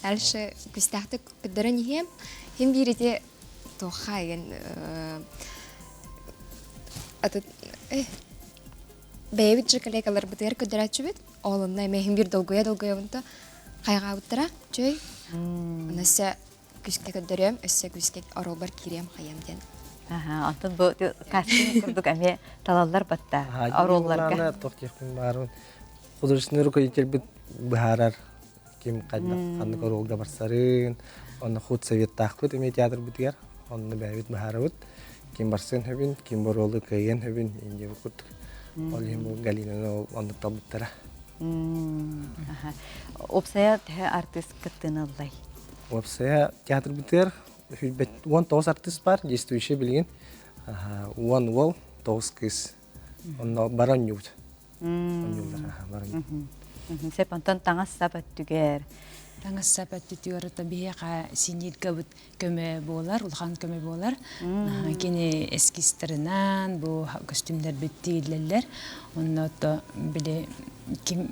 Дальше күстээхтик көрдөрөн иһиэм. Хим биир ити туохха еген бэйэбит же коллегаларбытыгар көрдөрөөччүбүт. Ол онно эмиэ иһин биир долгуйа долгуйабын то хайҕаабыттара. Чөй. Онно өссө күүскэ көрдөрүөм, өссө күүскэ оруолбар киириэм хайыам диэн. Аха, онтон бу кастинг курдук эмиэ талаллар батта оруолларга. Туох диэхпин баарбын. Художественный руководительбит быһаарар ким хайдах ханнык оруолга барсарын, онно худсоветтаахпыт эмиэ театрбытыгар, онно бэйэбит быһаарабыт. Ким барсыан сөбүн, ким бу оруолу кыайыан сөбүн инде курдук. Ол иһин бу Галинаны оннук талбыттара. Уопсайа төһө артыыс кыттыыны ыллай? Уопсайа театрбытыгар 19 артыыс бар, действующий билигин. 10 уол, 9 кыыс. Онно бары оонньуубут. Оонньууллар, бары. Сөп, онтон таҥас-сап өттүгэр. Таҥас-сап өттүтүгэр ото биһиэхэ синьииргабыт көмө буолар, улахан көмө буолар. Кини эскизтарынан бу көстүүмнэрбит тииллэллэр. Онно ото били ким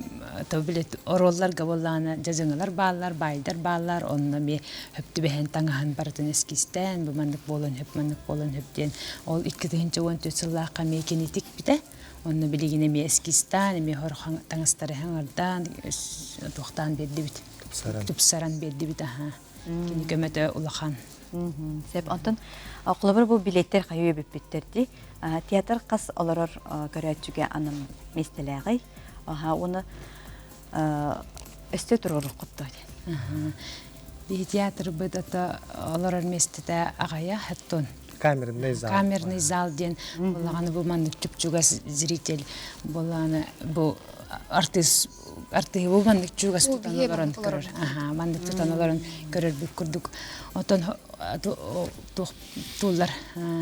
то били оруолларга буоллаҕына дьадьаҥылар бааллар, баайдар бааллар, онно эмиэ хөп түбэһэн таҥаһын барытын эскизтээн бу маннык буолан хөп, маннык буолан хөп диэн ол 2014 сыллаахха эмиэ кини тикпитэ. Онно билигин эмиэ эскизтаан, эмиэ хор таҥастары хаҥардаан, туохтаан биэрдибит. Тупсаран. Тупсаран биэрдибит, аха. Кини көмөтө улахан. Сөп. Онтон холобур бу билиэттэр хайыы бүппүттэр дии. Театр хас олорор көрөөччүгэ анам миэстэлээҕий? Аха, уонна өстө туруоруккут дуо диэн. Биһи театрбыт ото олорор миэстэтэ аҕайа хаттон. Камерный зал. Камерный зал диэн буоллаҕына бу маннык чупчугас зритель буоллаҕына бу артыыс артыыһы бу маннык чугас тутан олорон көрөр. Аха, маннык тутан олорон көрөрбүт курдук. Отон туох тууллар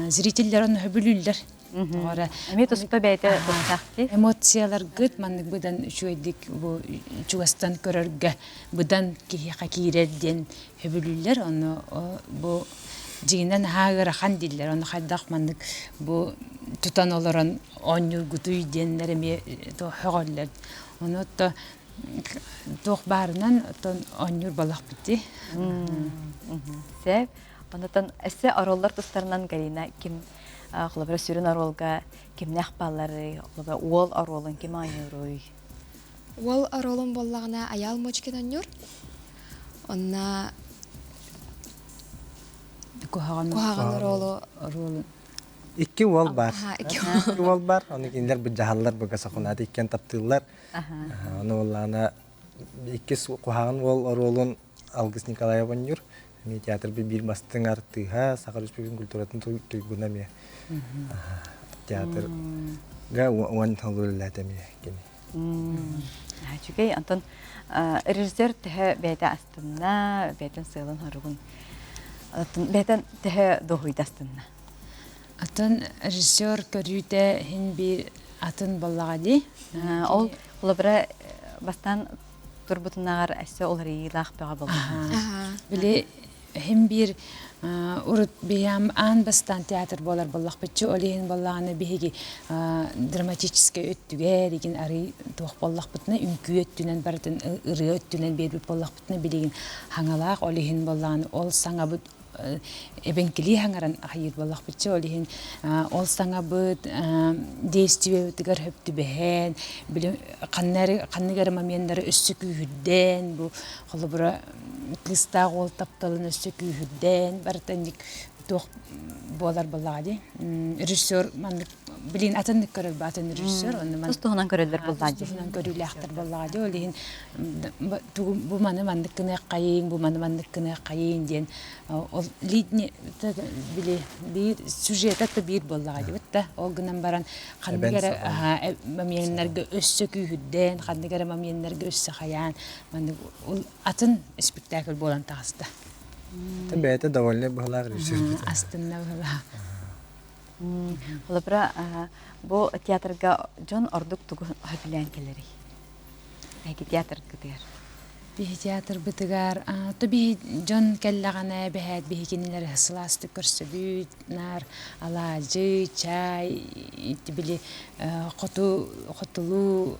зрителлэр оны хөбүлүүллэр. Тоҕо Эмиэ туспа бэйэтэ тустаах дии. Эмоцияларгыт маннык быдан үчүгэйдик бу чугастан көрөргө быдан киһиэхэ киирэр диэн сөбүлүүллэр. Ону бу дьиҥинэн наһаа ыарахан дииллэр. Ону хайдах маннык бу тутан олорон оонньуургутуй диэннэр эмиэ сөҕөллөр. Ону отто туох баарынан оттон оонньуур балахпыт дии. Сөп. Онтон өссө оруоллар тустарынан Галина ким холобура сүрүн оруолга кимнээх баалларый? Холобура уол оруолун ким оонньууруй? Уол оруолун буоллаҕына Айаал Мочкин оонньуур. Онно Куһаҕан куһаҕан оруолу оруолун Икки уол бар. Икки уол бар. Ону кинилэр быдьаһаллар быга сокунаат иккиэн таптыыллар. Ону буоллаҕына иккис куһаҕан уол оруолун Алгыс Николаев оонньуур. Эмиэ театр биир бастыҥ артыыһа, Саха Республикатын культуратын туйгуна эмиэ. Театрга уон сыл үлэлээтэ эмиэ кини. Үчүгэй. Онтон режиссер төһө бэйэтэ астынна, бэйэтин сыалын-соругун бэйэтин төһө дуоһуйда астынна? Атын режиссер көрүүтэ иһин биир атын буоллаҕа дии. Ол холобура бастаан турбутунааҕар өссө уларыйыылаах бөҕө буолла. Били иһин биир урут биһиэм аан бастаан театр буолар буоллахпытчы ол иһин буоллаҕына биһиги драматическай өттүгэр игин арый туох буоллахпытына үҥкүү өттүнэн барытын ырыа өттүнэн биэрбит буоллахпытына билигин хаҥалаах ол иһин буоллаҕына ол саҥабыт эбэҥкилии хаҥаран аһыйыр буоллахпытчы ол иһин ол саҥабыт действиебытыгар хөп түбэһэн били ханнык эрэ моменнары өссө күүһүрдэн бу холобура кыыстаах уол тапталын өссө күүһүрдэн барыта инник туох буолар буоллаҕа дии режиссер маннык билин атыннык көрөр атын режиссер онно тус туһунан көрөллөр буоллаҕа дии тус туһунан көрүүлээхтэр буоллаҕа дии ол иһин бу маны маннык гыныаххайыҥ бу маны маннык гыныаххайыҥ диэн ол лидни били биир сюжета да биир буоллаҕа дии да ол гынан баран ханнык эрэ моменнарга өссө күүһүрдэн ханнык эрэ моменнарга өссө хайаан маннык атын спектакль буолан таҕыста. Бэйэтэ довольный быһылаах режиссер. Астынна быһылаах. Холобура, бу театрга дьон ордук тугу сөбүлээн кэлэрий? Эһиги театргытыгар. Биһи театрбытыгар то биһи дьон кэллэҕинэ бэһээт биһи кинилэри сылаастык көрсөбүт наар алаадьы, чай, били хоту хотулуу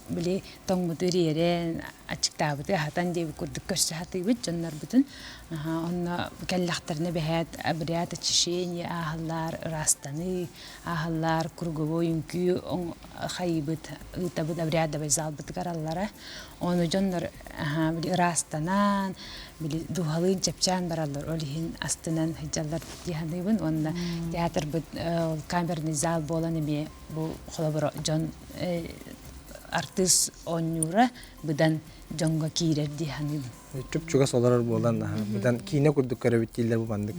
били тоҥмуту ириэрэн аччыктаабыты аһатан диэбит курдук көрсө сатыыбыт дьоннорбутун. Онно кэллэхтэринэ бэһээт обряд очищения ааһаллар, ыраастаныы ааһаллар, круговой үҥкүү хайыыбыт, ыытабыт обрядовай залбытыгар аллара. Ону дьоннор били ыраастанан, били дууһалыын чэпчээн бараллар. Ол иһин астынан сылдьаллар дии саныыбын. Уонна театрбыт камерный зал буолан эмиэ бу холобура дьон артыыс оонньуура быдан дьоҥҥо киирэр дии саныыбын. Чуп-чугас олорор буолан, быдан киинэ курдук көрөбүт дииллэр бу маннык.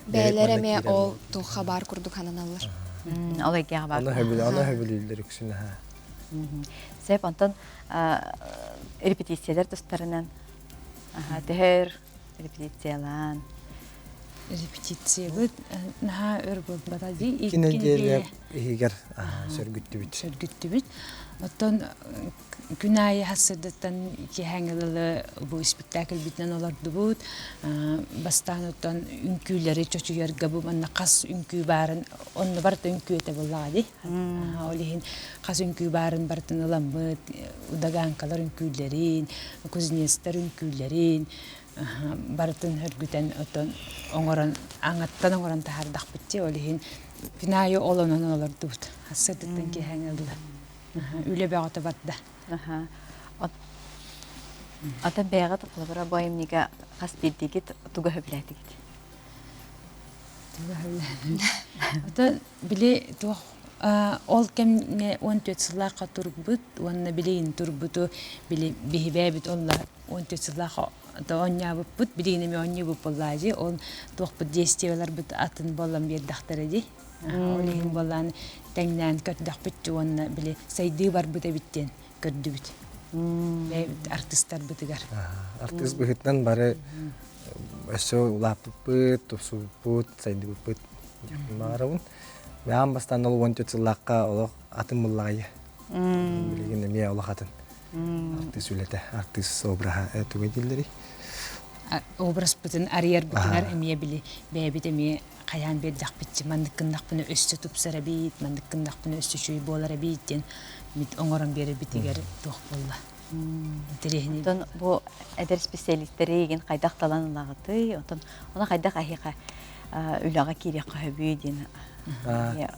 Бэйэлэр эмиэ ол туохха баар курдук хананаллар. Ол эйгэҕэ баар. Аны хөбүлүүллэр үксүн аха. Сөп, онтон репетициялар тустарынан төһөр репетициялаан Репетициябыт наһаа өр буолбата дии. Икки нэдиэлэ иһигэр сөргүттүбүт. Сөргүттүбүт. Оттон күн аайы хассырдыттан киэһээҥи дылы бу испиктээкилбитинэн олордубут. Бастаан оттон үҥкүүлэри чочуйарга бу манна хас үҥкүү баарын онно барыта үҥкүү этэ буоллаҕа дии. Ол иһин хас үҥкүү баарын барытын ыламмыт, удаганкалар үҥкүүлэрин, кузнецтар үҥкүүлэрин барытын өргүтэн оттон оҥорон аҥаттан оҥорон таһаардахпыт дии ол иһин күн аайы ол онон олордубут сырдыктан киэһээҥи ылла үлэ бөҕөтө барда. Ата бэйэҕит холобура бу айымньыга хас биирдиигит тугу сөбүлээтигит? Тугу сөбүлээтим? Ото били туох ол кэмҥэ 14 сыллаахха турбут уонна билигин турбуту били биһибээбит онно 14 сыллаах оонньообуппут билигин эмиэ оонньуубут буоллаа дии ол туохпут действиеларбыт атын буолан биэрдэхтэрэ дии ол иһин буоллаан тэҥнээн көрдөхпүт уонна били сайдыы барбыт эбит диэн көрдүбүт бэйэбит артыыстарбытыгар артыыс быһыытынан бары өссө улааппыппыт тупсубуппут сайдыбыппыт диэхпин баҕарабын. Аан бастаан ол 14 сыллаахха олох атын буллаҕайы. Билигин эмиэ олох атын. Артыыс үлэтэ, артыыс обраһа тугу дииллэрий? Образпытын арыйарбытыгар эмиэ били бэйэбит эмиэ хайаан биэрдэхпитчи маннык гыннахпына өссө тупсар эбит, маннык гыннахпына өссө үчүгэй буолар эбит диэн оҥорон биэрэрбитигэр туох буолла? Интэриэһинэй. Онтон бу эдэр специалистары игин хайдах талан ылаҕытый? Онтон ону хайдах эһиэхэ үлэҕэ киириэххэ сөбүй диэн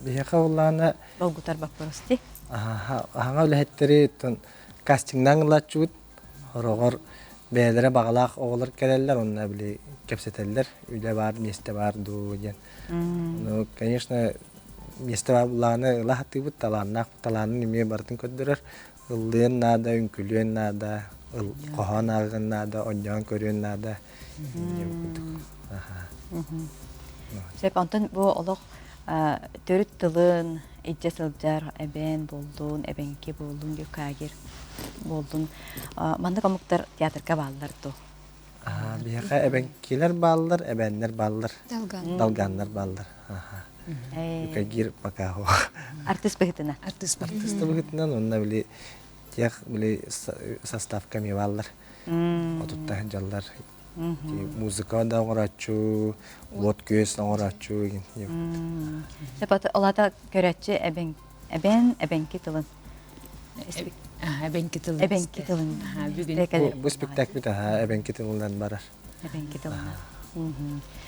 Биһиэхэ улаана долгутар боппуруос дии. Аһаҥа үлэһиттэри кастингнаан ылааччыбыт. Хороҕор бэйэлэрэ баҕалаах оҕолор кэлэллэр, онно били кэпсэтэллэр, үлэ баар, миэстэ баар дуу диэн. Ну, конечно, миэстэ баар буллаҕына ыла сатыыбыт, талааннаах талаанын эмиэ барытын көрдөрөр. Ыллыан наада, үҥкүлүөн наада, хоһоон ааҕыан наада, онньоон көрүөн наада. Курдук. Сөп, онтон бу олох төрүт тылын илдьэ сылдьар эбээн буоллун, эбэҥки буоллун, юкагир буоллун. Маннык омуктар театрга бааллар дуо? Биһиэхэ эбэҥкилэр бааллар, эбээннэр бааллар, долганнар бааллар. Юкагир пока Артыыс быһыытынан. Артыыс быһыытынан онно били тех били составка эмиэ бааллар. Отутта сылдьаллар. Музыка да оҥорооччу, уот күөс оҥорооччу Олата көрөөччү эбэҥ эбэн эбэҥки тылын эбэҥки тылын эбэҥки тылын бу спектакль эбэҥки тылынан барар. Эбэҥки тылынан.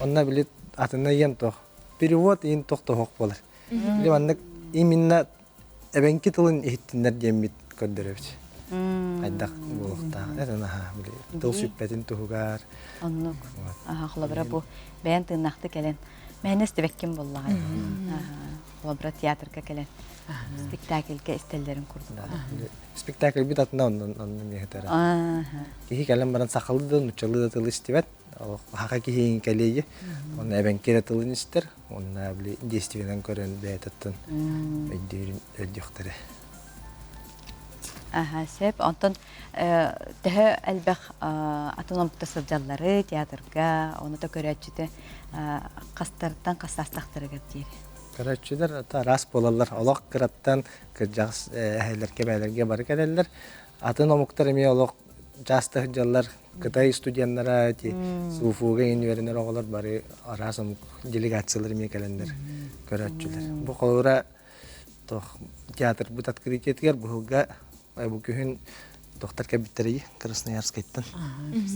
Онно били атына иен тох перевод иин тох тоһох буолар. Били маннык именно эбэҥки тылын иһиттиннэр диэммит көрдөрөбүт. Хайдах буолуохтаах. Это наһаа били тыл сүппэтин туһугар. Оннук. Холобура бу бэйэн тыыннаахты кэлэн мээнэ истибэккин буоллаҕай. Холобура театрга кэлэн спектакльга истэллэрин курдук. Спектакль бит атына оннун оннун миэхэтэрэ. Киһи кэлэн баран сахалыы да нуччалыы да тыл истибэт. Хаха киһи кэлиэйи. Онно эбэҥки эрэ тылын истэр. Онно били действиенэн көрөн бэйэтиттэн өйдүүрүн өйдүөхтэрэ. Аха, сөп. Онтон төһө элбэх атын омукта сылдьаллары театрга, ону да көрөөччүтэ хастарыттан хастаастахтарыгар диэри. Көрөөччүлэр араас буолаллар. Олох кыраттан кырдьаҕас эһэлэргэ бээлэргэ бары кэлэллэр. Атын омуктар эмиэ олох часто сылдьаллар. Кытай студеннара эти СУФУга иҥин үөрэнэр оҕолор бары араас омук делегациялар эмиэ кэлэннэр көрөөччүлэр. Бу холобура тох театрбыт открытиетыгар быһылга бу күһүн тохтор кэлбиттэрий Красноярскайтан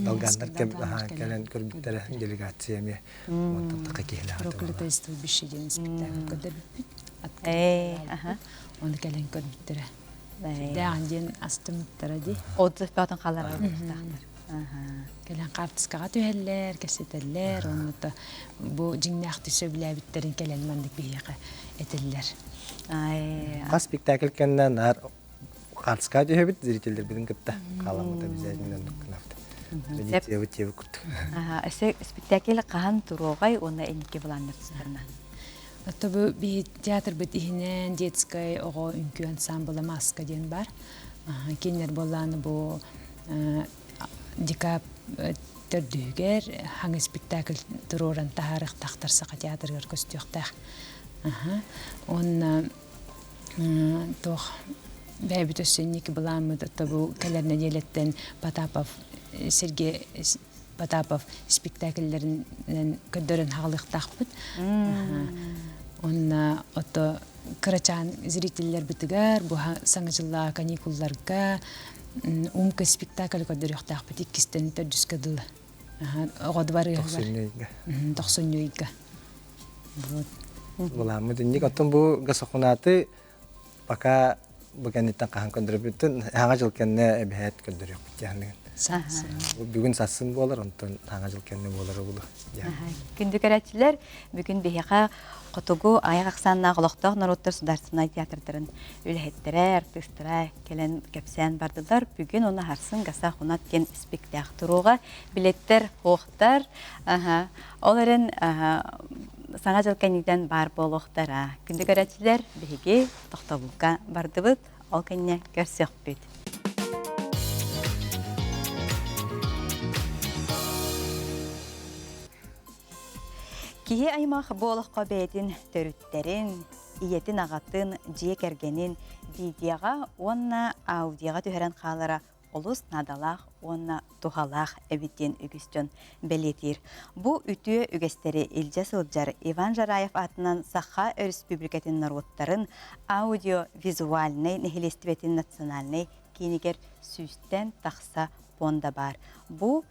долганнар кэлэн көрбүттэрэ делегация эмиэ онтон така киһилээх Проклятое стойбище диэн спектакль көрдөрбүппүт. Оны кэлэн көрбүттэрэ. Сүрдээх диэн астыммыттара дии. Отзыв бөҕөтүн хаалларар буолуохтаахтар. Кэлэн хаартыскаҕа түһэллэр, кэпсэтэллэр, онно бу дьиҥнээхтик сөбүлээбиттэрин кэлэн маннык биһиэхэ этэллэр. Хас спектакль кэннэ наар хаартыскаҕа түһэбит зрителлэрбитин кытта хааламмыт обязательно оннук гынабыт. Традициябыт диэбит курдук. Өссө спектакль хаһан туруоҕай уонна инники былааннар тустарынан? Ото бу биһи театрбыт иһинэн детскай оҕо үҥкүү ансамбла «Маска» диэн бар. Кинилэр буоллааны бу декаб төрдүһүгэр хаҥы спектакль туруоран таһаарыахтаахтар Саха театрыгар көстүөхтээх. Уонна туох бэйэбит өссө инники былааммыт ото бу кэлэр нэдиэлэттэн Потапов Сергей Потапов спектакльлэринэн көрдөрөн хаалыахтаахпыт. Онно ото кырачаан зрителлэрбитигэр бу саҥа дьыллааҕы каникулларга умка спектакль көрдөрүөхтээхпит иккистэн төрдүскэ дылы. Оҕо дыбарыаһыгар. Тохсунньу ыйга. Вот. Буламмыт инник оттон бу гасохунааты пока бу кэнниттэн хаһан көрдөрбүттэн хаҥа жыл кэннэ эбэһээт көрдөрүөхпүт диэхниген. Бүгүн сассын буолар, онтон хаҥа жыл кэннэ буолара булу. Күндү көрөөччүлэр, бүгүн биһиэхэ хотугу айах ахсааннаах олохтоох норуоттар судаарыстыбаннай театрдарын үлэһиттэрэ, артыыстара кэлэн кэпсээн бардылар. Бүгүн уонна харсын Гаса Хунат диэн спектакль туруоҕа. Билеттэр хуохтар. Ол эрэн Саҥа дьыл кэнниттэн баар буолуохтара. Күндү көрөөччүлэр, биһиги тохтобулга бардыбыт, ол кэннэ көрсүөхпүт. Киһи аймах бу олоххо бэйэтин төрүттэрин, ийэтин-аҕатын, дьиэ кэргэнин видеоҕа уонна аудиоҕа түһэрэн хаалара олус наадалаах уонна туһалаах эбит диэн үгүс дьон бэлиэтиир. Бу үтүө үгэстэри илдьэ сылдьар Иван Жараев аатынан Саха Өрөспүүбүлүкэтин норуоттарын аудиовизуальнай нэһилиэстибэтин национальнай киинигэр сүүстэн тахса пуонда баар. Бу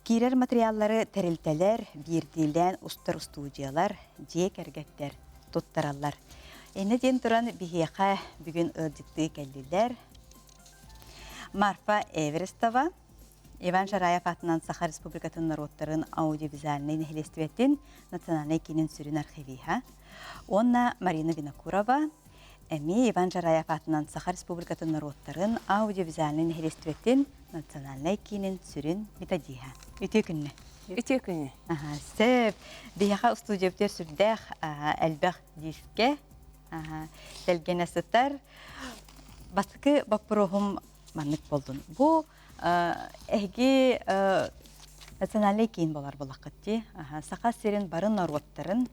киирэр материаллары тэрилтэлэр, биирдиилээн устар устуудьуйалар, дьиэ кэргэттэр туттараллар. Иннэ диэн туран биһиэхэ бүгүн ыалдьыттыы кэллилэр. Марфа Эверестова, Иван Шараев аатынан Саха Республикатын норуоттарын аудиовизуальнай нэһилиэстибэтин национальнай киинин сүрүн архивиһа уонна Марина Винокурова, эмиэ Иван Жараев аатынан Саха Республикатын норуоттарын аудиовизуальнай нэһилиэстибэтин национальнай киинин сүрүн методиһа. Үтүө күннэ. Үтүө күнү. Сөп. Биһиэхэ устуудьуйабытыгар сүрдээх элбэх диискэ тэлгэнэ сытар. Бастакы боппуруоһум маннык буоллун. Бу эһиги национальнай киин буолар буолаххыт дии. Саха сирин бары норуоттарын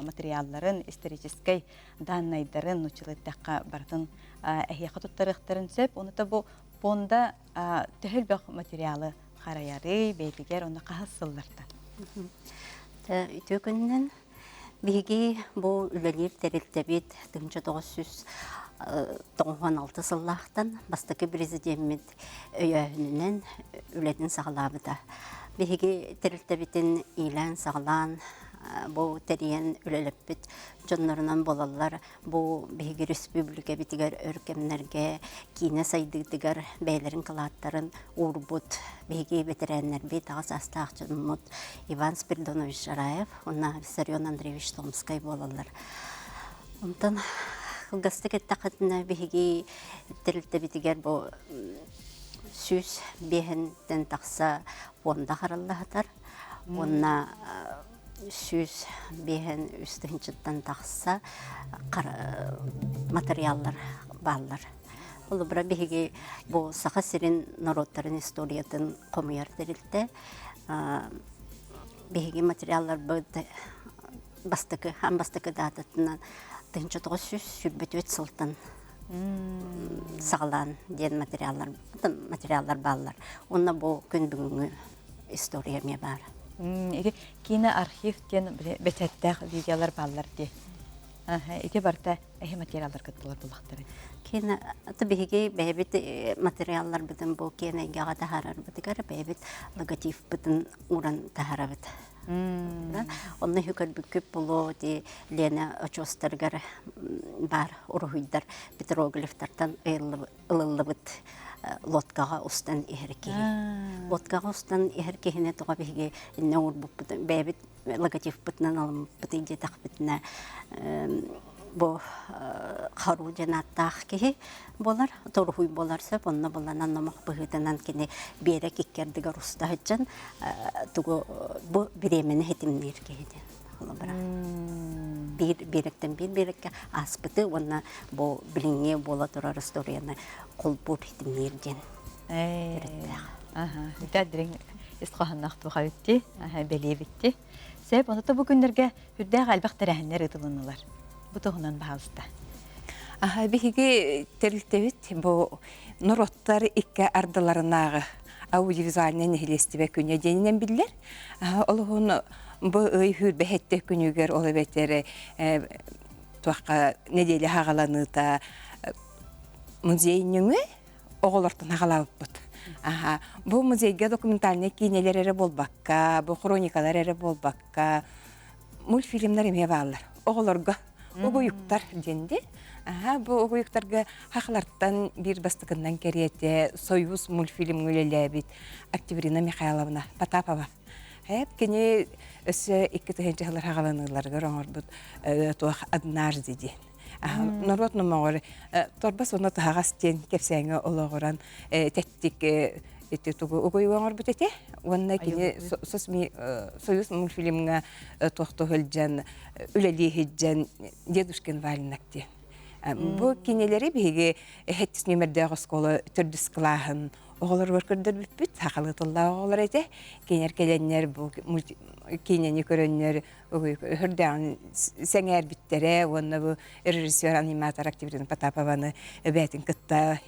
материалларын, историческай даннайдарын нууччалыы барытын эһиэхэ туттарыахтарын сөп. Ону да бу пуонда төһө элбэх материалы харайарый, бэйэтигэр онно хаһыс сыллартан? Үтүө күнүнэн Биһиги бу үлэлиир тэрилтэбит 1996 сыллаахтан бастакы президеммит өйөөһүнүнэн үлэтин саҕалаабыта. Биһиги тэрилтэбитин иилээн-саҕалаан бу тэрийэн үлэлэппит дьоннорунан буолаллар. Бу биһиги республикабытыгар өр кэмнэргэ киинэ сайдыытыгар бэйэлэрин кылааттарын уурбут биһиги бэтэрээннэрбит, аҕа саастаах дьоммут Иван Спиридонович Шараев уонна Виссарион Андреевич Томскай буолаллар. Онтон кылгастык эттэххитинэ биһиги тэрилтэбитигэр бу 105-тэн тахса пуонда хараллаһатар уонна 105 тыһыынчаттан тахса материаллар бааллар. Холобура биһиги бу Саха сирин норуоттарын историятын хомуйар тэрилтэ. Биһиги материалларбыт бастакы, аан бастакы даататынан 1924 сылтан саҕалаан диэн материаллар, материаллар бааллар. Уонна бу күн бүгүҥҥү история эмиэ баар. Ити киноархив диэн бэчээттээх видеолар бааллар дии. Ити барыта эһи материалларгыт буолар буллахтара. Кино биһиги бэйэбит материалларбытын бу киэн эйгэҕэ таһаарарбытыгар бэйэбит логотиппытын ууран таһаарабыт. Онно үһү көрбүккүт булуо ити Лена очуостарыгар баар уруһуйдар петроглифтартан ылыллыбыт лодкаҕа устан иһэр киһи. Лодкаҕа устан иһэр киһини тоҕо биһиги иннэ уурбуппутун бэйэбит логотиппытынан ылыммыппытый диэтэхпитинэ бу Хару диэн ааттаах киһи буолар, торуһуй буолар сөп, онно буланан номох быһыытынан кини биэрэк икки ардыгар уста сылдьан тугу бу бириэмэни хитимниир киһи диэн холобура. Биир биэрэктэн биир биэрэккэ ааспыты уонна бу билиҥҥи буола турар историяны холбуу хитимниир диэн төрүттээх. Ити дириҥ ис хоһоонноох туох эбитти, бэлиэбитти. Сөп, онто бу күннэргэ үрдээх элбэх тэрээһиннэр ыытылыннылар. Бу туһунан баһаалыста. Аха, биһиги тэрилтэбит бу норуоттар икки ардыларынааҕы аудиовизуальнай нэһилиэстибэ күнэ диэнинэн биллэр. Ол уһун бу ый сүүрбэһэттэ күнүгэр ол эбэтэр туохха нэдиэлэ хаҕаланыыта музей нөҥүө оҕолортон аҕалаабыппыт. Аха, бу музейга документальнай киинэлэр эрэ буолбакка, бу хроникалар эрэ буолбакка, мультфильмнар эмиэ бааллар. Оҕолорго угуйуктар диэнди. Аха, бу угуйуктарга хахалартан биир бастакыннан кэриэтэ Союз мультфильмҥа үлэлээбит Октябрина Михайловна Потапова. Хэп кини өссө 2000 сыллар хаҕаланыыларыгар оҥорбут туох однажды диэн. Норуот номоҕор торбос уонна таһаҕас диэн кэпсээҥҥэ олоҕуран тэттик ити тугу угуйуга оҥорбут этэ уонна кини Союз мультфильмҥа туохту сылдьан үлэлии сылдьан Дедушкин валенок диэн. Бу кинилэри биһиги сэттис нүөмэрдээх оскуола төрдүс кылааһын оҕолоругар көрдөрбүппүт, сахалыы тыллаах оҕолор этэ. Кинилэр кэлэннэр бу киинэни көрөннөр өһөрдөөҕүн сэҥээрбиттэрэ уонна бу режиссер аниматор Октябрина Потапованы бэйэтин кытта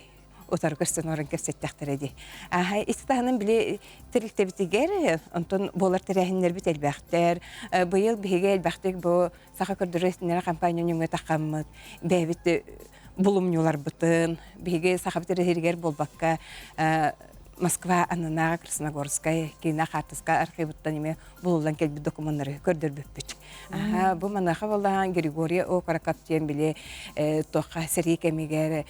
утары көрсөн олорон кэпсэттэхтэрэ дии. Аха ис таһынан били тэрилтэбитигэр онтон буолар тэрээһиннэрбит элбэхтэр. Быйыл биһиги элбэхтик бу саха көрдөрөр компания нөҥүө таххаммыт бэйэбит булумньуларбытын биһиги сахабыт эрэ буолбакка Москва аннынааҕы Красногорскай киинэ хаартыска архивыттан эмиэ булуллан кэлбит докумуоннары көрдөрбүппүт. Бу маныаха буоллаҕа Григорий Окороков диэн били туохха сэрии кэмигэр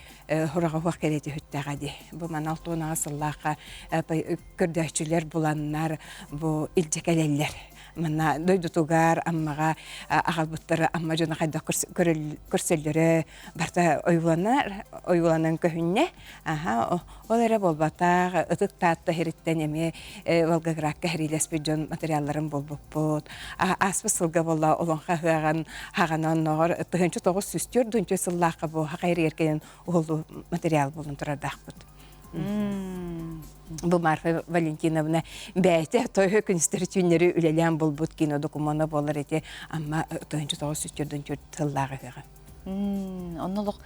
хураҕа уох кэлиэ түһүттэҕэ дии. Бу манал туонаҕа сыллаахха көрдөөччүлэр буланнар бу илдьэ кэлэллэр. Манна дойдутугар Аммаҕа аҕалбыттары Амма дьоно хайдах көрсөллөрө барыта ойууланар, ойууланан көһүннэ. Аха, ол эрэ буолбатах, Ытык Таатта иһириттэн эмиэ Волгоградка сэриилэспит дьон материалларын булбуппут. Ааспыт сылга буолла олоҥхо ыһыаҕын хаҕана онноҕор 1904 сыллаахха бу хаха иригэр кэлэн уһуллуу материал булан турардаахпыт. Бу Марфа Валентиновна бэйэтэ тойо күнүстэри түүннэри үлэлээн булбут кинодокумуона буолар ити Амма 1904 сыллаах ыһыаҕа. Онно олох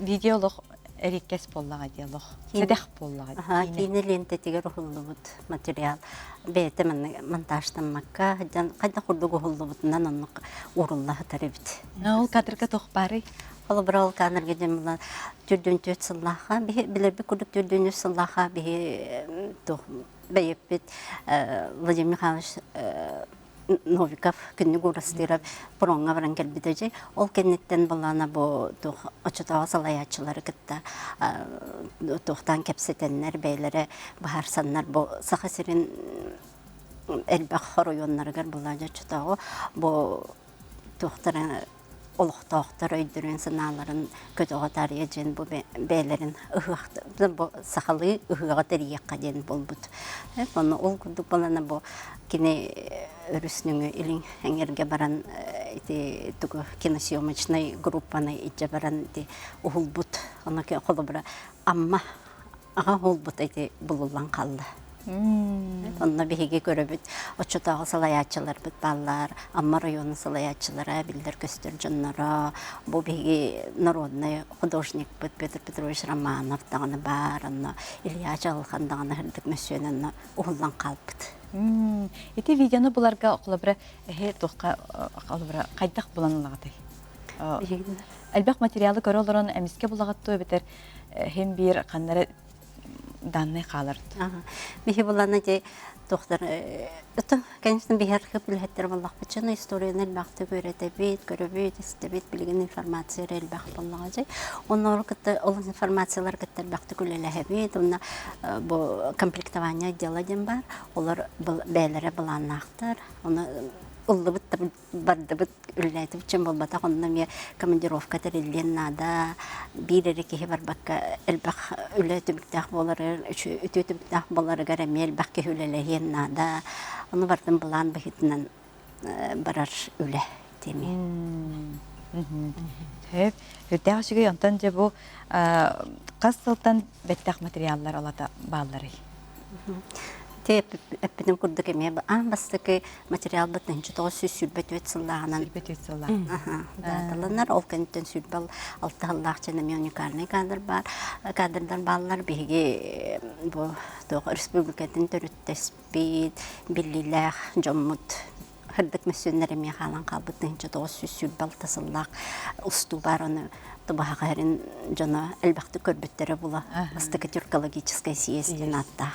видео олох эриэккэс буоллаҕа дии олох сэдэх буоллаҕа дии. Киинэ лиэнтэтигэр уһуллубут материал бэйэтэ манна монтажтаммакка сылдьан хайдах курдук уһуллубутунан оннук уурулла сытар эбит. Ол кадрга туох баарый? Холобура ол кадрга дьэн була түрдүн түөрт сыллаахха биһи билэрбит курдук түрдүн үс сыллаахха биһи туох бэйэппит Владимир Михайлович Новиков күннүк Уурастыырап пуроҥҥа баран кэлбитэ дьэ. Ол кэнниттэн былаана бу туох оччотооҕу салайааччылары кытта туохтаан кэпсэтэннэр, бэйэлэрэ быһаарсаннар бу Саха сирин элбэх оройуоннарыгар былаан оччотооҕу бу туохтара олохтоохтор өйдөрүн санааларын көтөҕө таарыйа диэн бу бэйэлэрин ыһыах бу сахалыы ыһыаҕы тэрийиэххэ диэн буолбут. Онно ол курдук буолана бу кини өрүс нөҥүө илин эҥэргэ баран ити тугу киносъемочнай группаны илдьэ баран ити уһулбут. Ону холобура Амма аҕа уолбут ити булуллан хаалла. Онно биһиги көрөбүт оччотооҕу салайааччыларбыт бааллар, Амма оройуонун салайааччылара, биллэр-көстөр дьонноро, бу биһиги народнай художникпыт Петр Петрович Романов даҕаны баар, онно Илья Чаҕылхан даҕаны сырдык мөссүөн онно уһуллан хаалбыт. Ити видеону буларга холобура эһи туохха холобура хайдах булан ылаҕытый? Элбэх материалы көрө олорон эмискэ булаҕыт дуо эбэтэр Иһин биир ханна эрэ даннай хаалар. Биһи булана ди туохтар это конечно биһи архив үлэһиттэр буоллахпытына историяны элбэхтик үөрэтэбит, көрөбүт, истэбит, билигин информация эрэ элбэх буоллаҕа дьэ. Онноор кытта ол информациялар кытта элбэхтик үлэлэһэбит. Онно бу комплектование отдела диэн баар. Олор бэйэлэрэ былааннаахтар. Оны ыллыбыт да бардыбыт, үлэлээтибит чем буолбатах, онно эмиэ командировка тэриллиэн наада. Биир эрэ киһи барбакка элбэх үлэ түмүктээх буоларыгар, үтүө түмүктээх буоларыгар эмиэ элбэх киһи үлэлэһиэн наада. Ону бардым былаан быһыытынан барар үлэ теми. Сөп. Үрдээх үчүгэй. Онтон дьэ бу хас сылтан бэттэх материаллар алата баалларый? Ити эппитим курдук эмиэ аан бастакы материалбыт 1924 сыллааҕынан дааталанар. Ол кэнниттэн 26 сыллаах дьон эмиэ уникальный кадр баар. Кадрдар бааллар. Биһиги бу туох республикатын төрүттэспит, биллиилээх дьоммут Сырдык мөссүөннэр эмиэ хаалан хаалбыт 1926 сыллаах устуу баар ону Тубаһаҕа эрин дьоно элбэхтик көрбүттэрэ була бастакы тюркологическай съезд диэн ааттаах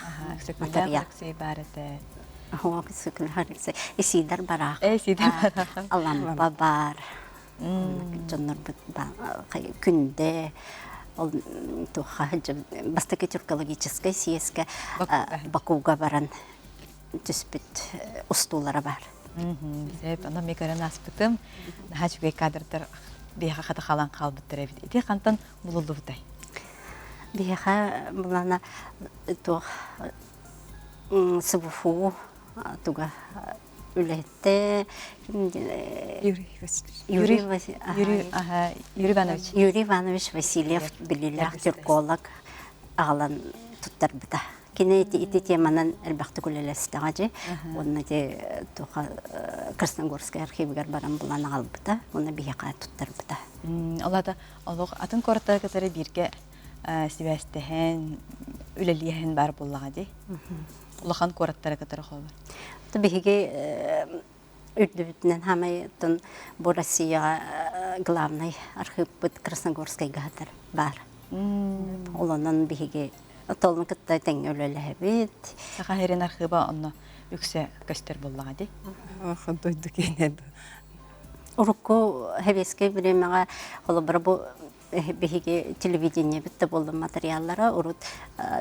материал. баар этэ. Исидар Барах. Исидар Барах. Алампа баар. Дьоннорбут күндэ ол туохха бастакы тюркологическай съезкэ Бакуга баран түспүт устуулара баар. Сөп, онон мен көрөн ааспытым. Наһаа үчүгэй кадрдар биһиэхэ хата халан хаалбыттар эбит. Ити хантан булуллубутай? Биһиэхэ булана туох СВФУ туга үлэһиттэ Юрий Васильевич. Юрий Юрий Иванович. Юрий Иванович Васильев биллиилээх тюрколог аҕалан туттарбыта. Кини ити, ити теманан элбэхтик үлэлэстэҕэ дьи. Уонна ити туха Красногорскай архивыгар баран булан аҕалбыта. Уонна биһиэхэ туттарбыта. Ол аата олох атын куораттары кытары бииргэ сибээстэһэн, үлэлиэһэн баар буоллаҕа дии. Улахан куораттары кытары холобур. Биһиги үрдүбүтүнэн хаамай бу Россияҕа главный архыыппыт Красногорскайга сытар баар. Ол онон биһиги толун кытта тэҥҥэ үлэлэһэбит. Саха сирин архыыба онно үксэ көстөр буоллаҕа дии. Дойду киэнэ. Урукку сэбиэскэй бириэмэҕэ холобура бу биһиги телевидениебит да буоллун материаллара урут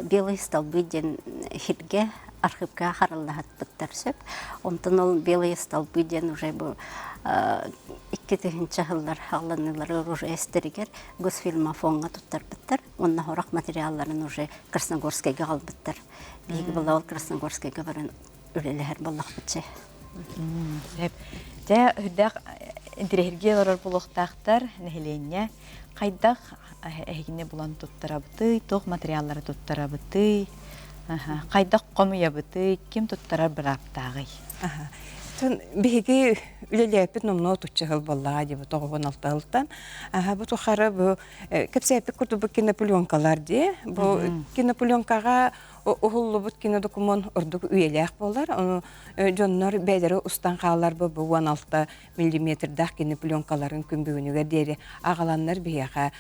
белые столбы диэн сиргэ архыыпка хараллаһыппыттар сөп. Онтон ол белые столбы диэн уже бу 2000 сыллар хаалланылары уже эстэригэр Госфильмофоҥҥа туттарбыттар. Уонна сорох материалларын уже Красногорскайга аҕалбыттар. Биһиги была ол Красногорскайга баран үлэлэһэр буоллахпыт Сөп. Дьэ, үрдээх интэриэһиргии олорор буолуохтаахтар нэһилиэнньэ хайдах эһигини булан туттарабытый, туох материаллары туттарабытый, хайдах хомуйабытый, ким туттарар бырааптааҕый? Биһиги үлэлээппит номнуо тучча сыл буоллаҕа дии бу 96 сылтан. Бу тухары бу кэпсээппит курдук бу кинопленкалар дии. Бу кинопленкаҕа уһуллубут кинодокумуон ордук үйэлээх буолар. Ону дьоннор бэйэлэрэ устан хаалар бу 16 миллиметрдаах кинопленкаларын күн бүгүнүгэр диэри аҕаланнар биһиэхэ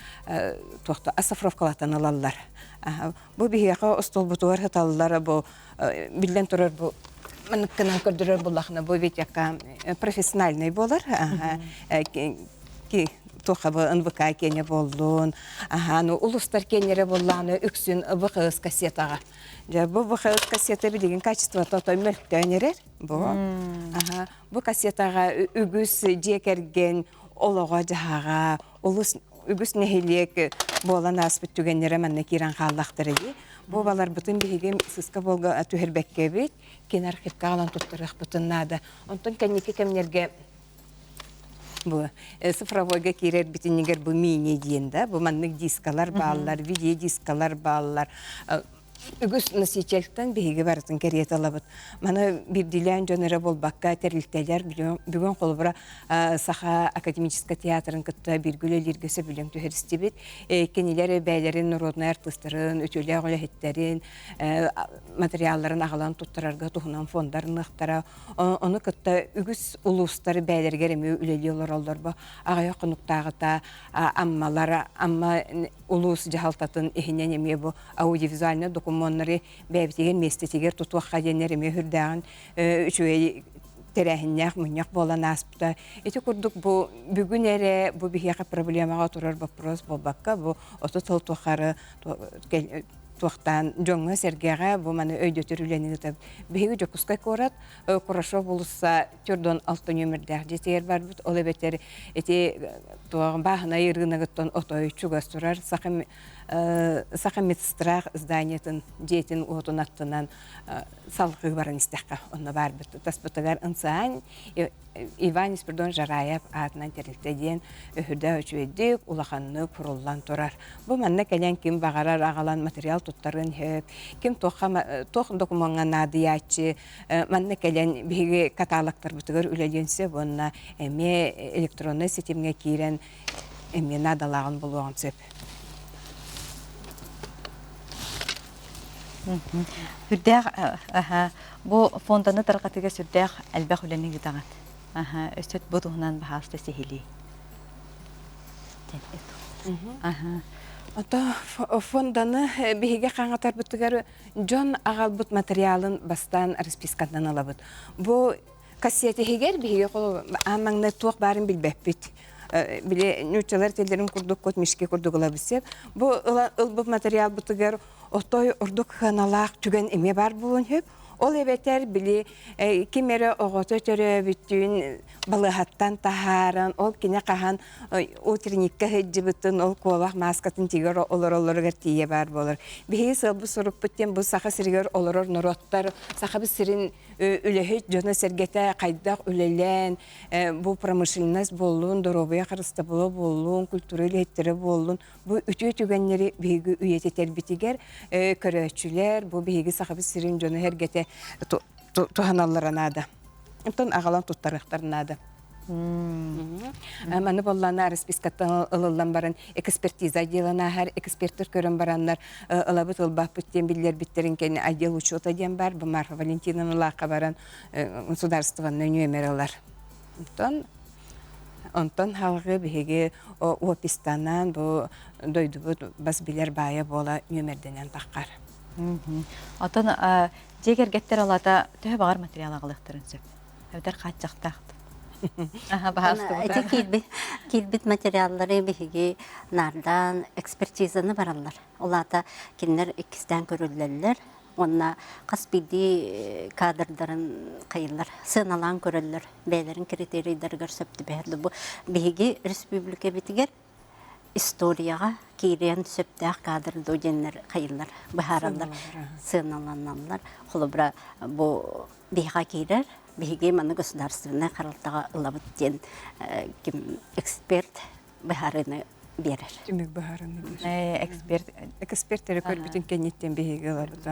туохта оцифровкалатан ылаллар. Бу биһиэхэ остуолбутугар сыталлар бу биллэн турар бу манныккынан көрдөрөр буллахына бу видеока профессиональный буолар. Туохха бу НВК киэнэ буоллун, аха, ну улустар киэннэрэ буоллаҕына үксүн ВХС кассетаҕа. Дьэ бу ВХС кассета билигин качествота отой мөлтөөн эрэр. Бу. Аха, бу кассетаҕа үгүс дьиэ кэргэн олоҕо-дьаһаҕа, улус үгүс нэһилиэк буолан ааспыт түгэннэрэ манна киирэн хааллахтара дии. Бу баларбытын биһиги сыска буолга түһэрбэккэбит, кини архивка аҕалан туттарыахпытын наада. Онтон кэнники кэмнэргэ Бу цифровойга киирэрбитинигэр бу мини диэн да, бу маннык дискалар бааллар, видеодискалар бааллар. Үгүс носительтан биһиги барытын кэриэтэ ылабыт. Маны биирдиилээн дьон эрэ буолбакка тэрилтэлэр бүгүн холобура Саха академическай театрын кытта бииргэ үлэлииргэ сөбүлэҥ түһэристибит. Кинилэр бэйэлэрин норуодунай артыыстарын, үтүөлээх үлэһиттэрин материалларын аҕалан туттарарга туһунан фондарыныахтара. Ону кытта үгүс улуустар бэйэлэригэр эмиэ үлэлии олороллор. Бу аҕыйах хонуктааҕыта Аммалар, Амма улуус дьаһалтатын иһинэн эмиэ бу аудиовизуальнай докумуоннары бэйэбитигэр миэстэтигэр тутуохха диэннэр эмиэ сүрдээҕин үчүгэй тэрээһиннээх мунньах буолан ааспыта. Ити курдук бу бүгүн эрэ бу биһиэхэ проблемаҕа турар боппуруос буолбакка, бу 30 сыл тухары туохтаан дьоҥҥо-сэргэҕэ бу маны өйдөтөр үлэни ыытабыт. Биһиги Дьокуускай куорат Курашов уулусса 46 нүөмэрдээх дьиэтигэр барбыт. Ол эбэтэр ити туох бааһынай ырыынагыттан отой чугас турар Саха Саха медстрах зданиетын дьиэтин уотун аттынан салгыы баран истэххэ онно баарбыт. Таспытыгар ынсаан Иван Испирдон Жараев аатынан тэрилтэ диэн өһүрдээх үчүгэйдик, улаханнык куруллан турар. Бу манна кэлэн ким баҕарар аҕалан материал туттарыан сөп, ким туохха туох докумуоҥҥа наадыйааччы манна кэлэн биһиги каталогтарбытыгар үлэлиэн сөп уонна эмиэ электроннай ситимҥэ киирэн эмиэ наадалааҕын булуоҕун сөп. Сүрдээх бу фонданы тарҕатыыга сүрдээх элбэх үлэни ыытаҕыт. Өссө бу туһунан баһаалыста сиһилии. Ото фонданы биһиги хаҥатарбытыгар дьон аҕалбыт материалын бастаан распискатынан ылабыт. Бу кассетиһигэр биһиги аан маҥнай туох баарын билбэппит. Били нууччалар этэллэрин курдук кот мешки курдук ылабыт сеп. Бу ылбыт материалбытыгар отой ордук сыаналаах түгэн эмиэ баар буолуон сөп. Ол эбэтэр били ким эрэ оҕото төрөөбүтүн балыыһаттан таһааран, ол кини хаһан утренникка сылдьыбытын, ол куобах мааскатын тигэр олороллоругар тиийэ баар буолар. Биһиги сыалбыт сорукпут диэн бу Саха сиригэр олорор норуоттар Сахабыт сирин үлэһит дьоно-сэргэтэ хайдах үлэлээн, бу промышленность буоллун, доруобуйа харыстабыла буоллун, культура үлэһиттэрэ буоллун, бу үтүө түгэннэри биһиги үйэтитэрбитигэр көрөөччүлэр, бу биһиги Сахабыт сирин дьоно-сэргэтэ туһаналлара наада. Онтон аҕалан туттарыахтар наада. Маны боллаана распискаттан ылыллан баран экспертиза отделын ааһар, эксперттэр көрөн бараннар ылабыт ылбаппыт диэн биллэрбиттэрин кэннэ отдел учета диэн бар, бу Марфа Валентиновна лаахха баран государственнай нүөмэр ылар. Онтон онтон халгы биһиги опистанан бу дойдубут бас билэр баайа буола нүөмэрдэнэн таххар. Отон дьиэ кэргэттэр алата төһө баҕар материал аҕалыахтарын сөп. Эбэтэр хааччахтаах. Ити киирбит, киирбит материаллары биһиги наардаан экспертизаны бараллар. Ол аата кинилэр иккистээн көрүллэллэр уонна хас биирдии кадрдарын хайыллар, сыаналаан көрөллөр, бэйэлэрин критерийдарыгар сөп түбэһэр. Бу биһиги республикабытыгар историяҕа киириэн сөптөөх кадр дуу диэннэр хайыллар, быһаараллар, сыаналаналлар. Холобура, бу биһиэхэ киирэр, биһиги маны государственнай харалтаҕа ылабыт диэн ким эксперт быһаарыыны биэрэр. Түмүк быһаарыыны биэрэр. Эксперт экспертэри көрбүтүн кэнниттэн биһиги ылабыт.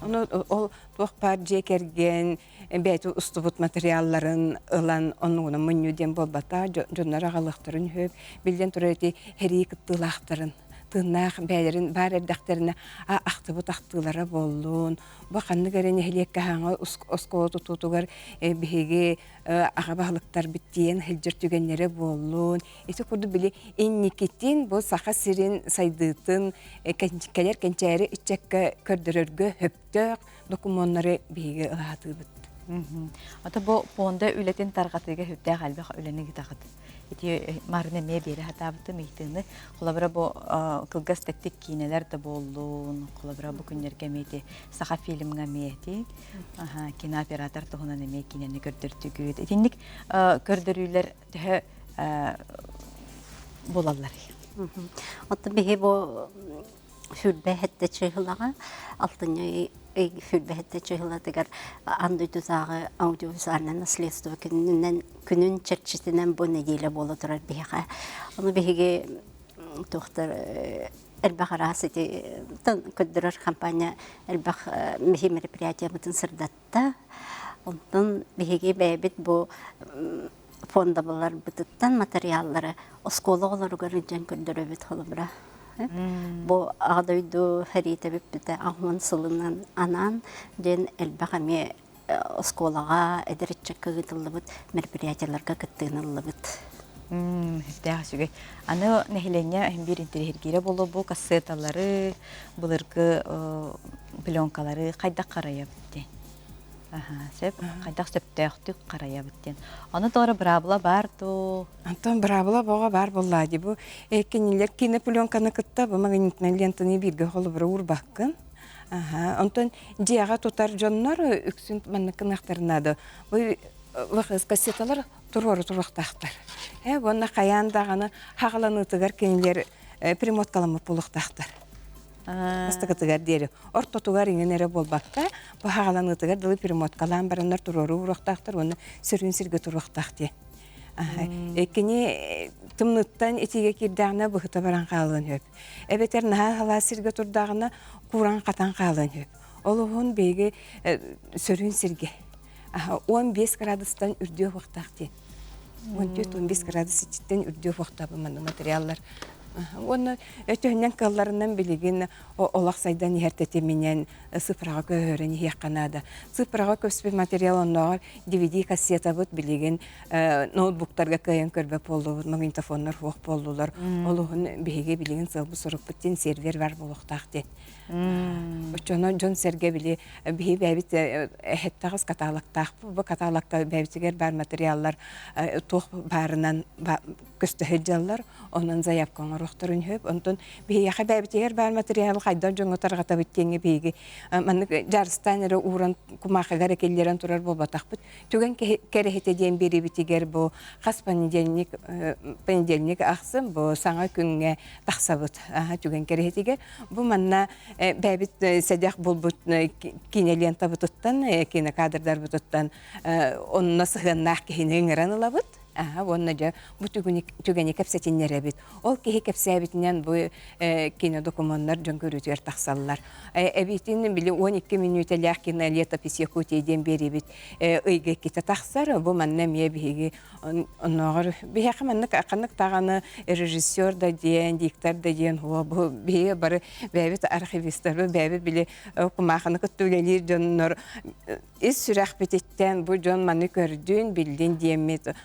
Ону ол туох баар дьиэ кэргэн бэйэтэ устубут материалларын ылан оннугунан мунньуу диэн буолбата дьоннор аҕалыахтарын үһү биллэн турар ити сэрии кыттыылаахтарын тыыннаах бэйэлэрин баар эрдэхтэринэ ахтыбыт ахтыылара буоллун бу ханнык эрэ нэһилиэккэ хаҥа оскуола тутуутугар биһиги аҕа баһылыктарбыт тиийэн сылдьар түгэннэрэ буоллун ити курдук били инникитин бу Саха сирин сайдыытын кэлэр кэнчээри ыччакка көрдөрөргө сөптөөх докумуоннары биһиги ылаатыыбыт. Ата бу пуонда үлэтин тарҕатыыга сүрдээх элбэх үлэни ыытаҕыт. Ити марын эмиэ биэрэ сатаабытым ыйытыыны. Холобура бу кылгас тэттик киинэлэр да буоллун, холобура бу күннэргэ эмиэ ити Саха фильмҥа эмиэ ити кинооператор туһунан эмиэ киинэни көрдөрдүгүт. Итинник көрдөрүүлэр төһө буолалларый? Оттон биһи бу 27 чыһылаҕа алтынньы ый 27 чыһылатыгар аан дойдутааҕы аудиовизуальнай наследство күнүнэн күнүн чэрчитинэн бу нэдиэлэ буола турар биһиэхэ. Ону биһиги туохтар элбэх араас ити көрдөрөр компания элбэх биһи мероприятиябытын сырдатта. Онтон биһиги бэйэбит бу фондабыларбытыттан материаллары оскуола оҕолоругар илдьэн көрдөрөбүт холобура. Бу Аҕа дойду сэриитэ бүппүтэ аҕыс сылынан анаан диэн элбэх эмиэ оскуолаҕа эдэр ыччакка ыытыллыбыт мероприятиеларга кыттыыны ыллыбыт. Сүрдээх үчүгэй. Аны нэһилиэнньэ биир интэриэһиргиирэ буолуо бу кассеталары, былыргы пленкалары хайдах харайабыт диэн. Сөп, хайдах сөптөөхтүк харайабыт диэн. Ону тоҕо быраабыла баар дуу? Антон быраабыла боҕо баар буоллаа дии. Бу кинилэр кинопленканы кытта бу магнитнай лентаны бииргэ холобура уурбаккын. Аха. Онтон дьиэҕэ тутар дьоннор үксүн маннык гыныахтарын наада. Бу кассеталар туруору туруохтаахтар. Э, уонна хайаан даҕаны хаҕаланыытыгар кинилэр перемоткаламмыт буолуохтаахтар. Бастакытыгар диэри ортотугар иҥин эрэ буолбакка, бу хаҕаланыытыгар дылы перемоткалаан бараннар туруору ууруохтаахтар уонна сөрүүн сиргэ туруохтаах диэн. Кини тымныттан итиигэ киирдэҕинэ быһыта баран хаалыан сөп. Эбэтэр наһаа халаас сиргэ турдаҕына кууран хатан хаалыан сөп. Ол уһун биһиги сөрүүн сиргэ 15 градустан үрдүө уохтаах диэн. 14-15 градус иччиттэн үрдүө уохтаах манна материаллар. Уонна өтөһүнэн кыалларынан билигин олох сайдан иһэр тэтиминэн цифраҕа көһөрөн иһиэххэ наада. Цифраҕа көспүт материал оннооҕор DVD кассетабыт билигин ноутбуктарга кыайан көрбөт буоллубут, магнитофоннар суох буоллулар. Ол уһун биһиги билигин сыалбыт сорукпут диэн сервер бар буолуохтаах диэн. Оччоно дьон-сэргэ били биһи бэйэбит эһэттэҕис каталогтаахпыт. Бу каталогка бэйэбитигэр баар материаллар туох баарынан көстө сылдьаллар. Онон заявка оҥоруохха. оҥоруохтарын сөп. Онтон биһиэхэ бэйэбитигэр баар материалы хайдах дьоҥҥо тарҕатабыт диэҥҥэ биһиги маннык дьаарыстаан эрэ ууран кумаахыга эрэ киллэрэн турар буолбатахпыт. Түгэн кэрэһитэ диэн биэриибитигэр бу хас понедельник понедельник ахсын бу саҥа күҥҥэ тахсабыт түгэн кэрэһитигэр. Бу манна бэйэбит сэдэх булбут киинэ лентабытыттан, кинокадрдарбытыттан онно сыһыаннаах киһини ыҥыран ылабыт. Аха, уонна дьэ бу түгэни кэпсэтиннэрэбит. Ол киһи кэпсээбитинэн бу кинодокумуоннар дьон көрүүтүгэр тахсаллар. Эбиитин били 12 мүнүүтэлээх кинолетопись Якутии диэн биэриибит ыйга иккитэ тахсар. Бу манна эмиэ биһиги оннооҕор биһиэхэ маннык ханнык даҕаны режиссер да диэн, диктор да диэн бу биһиги бары бэйэбит архивистарбыт, бэйэбит били кумаахыны кытта үлэлиир дьоннор ис сүрэхпититтэн бу дьон маны көрдүн, биллин диэммит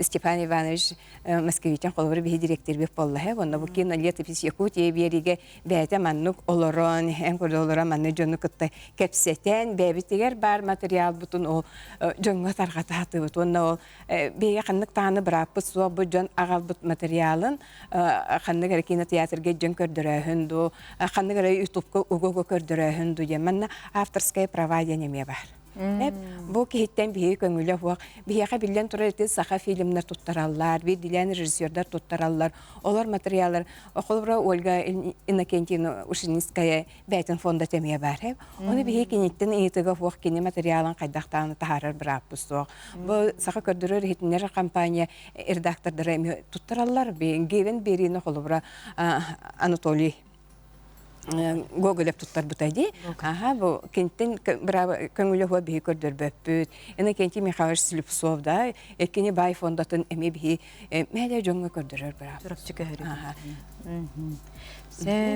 Степан Иванович Москвитин холобура биһи дириэктэрбит буолла уонна бу кинолетопись Якутия биэриигэ бэйэтэ маннык олорон, эн курдук олорон маннык дьону кытта кэпсэтэн, бэйэбитигэр баар материалбытын ол дьоҥҥо тарҕатаатыбыт уонна ол биһиги ханнык даҕаны бырааппыт суох бу дьон аҕалбыт материалын ханнык эрэ кинотеатрга дьон көрдөрөөһүн дуу, ханнык эрэ ютубка уга-уга көрдөрөөһүн дуу диэн манна авторская права диэн эмиэ баар. Бу киһиттэн биһиги көҥүлэ суох. Биһиэхэ биллэн турар ити саха фильмнэр туттараллар, биирдиилээн режиссердар туттараллар. Олор материаллар, холобура Ольга Иннокентьевна Ушинская бэйэтин фондата эмиэ баар. Ону биһиги киниттэн ыйытыга суох кини материалын хайдах даҕаны таһаарар бырааппыт суох. Бу саха көрдөрөр иһитиннэрэр компания редактордара эмиэ туттараллар. Гевен биэриини холобура Анатолий Гоголев туттарбыта дии. Аха, бу кинтин браво көҥүлэ хуа биһи көрдөрбөппүт. Иннокентий Михайлович Слепцов да, эккини бай фондатын эмиэ биһи мээлэ дьоҥҥо көрдөрөр браво. Чурапчы көһөрү.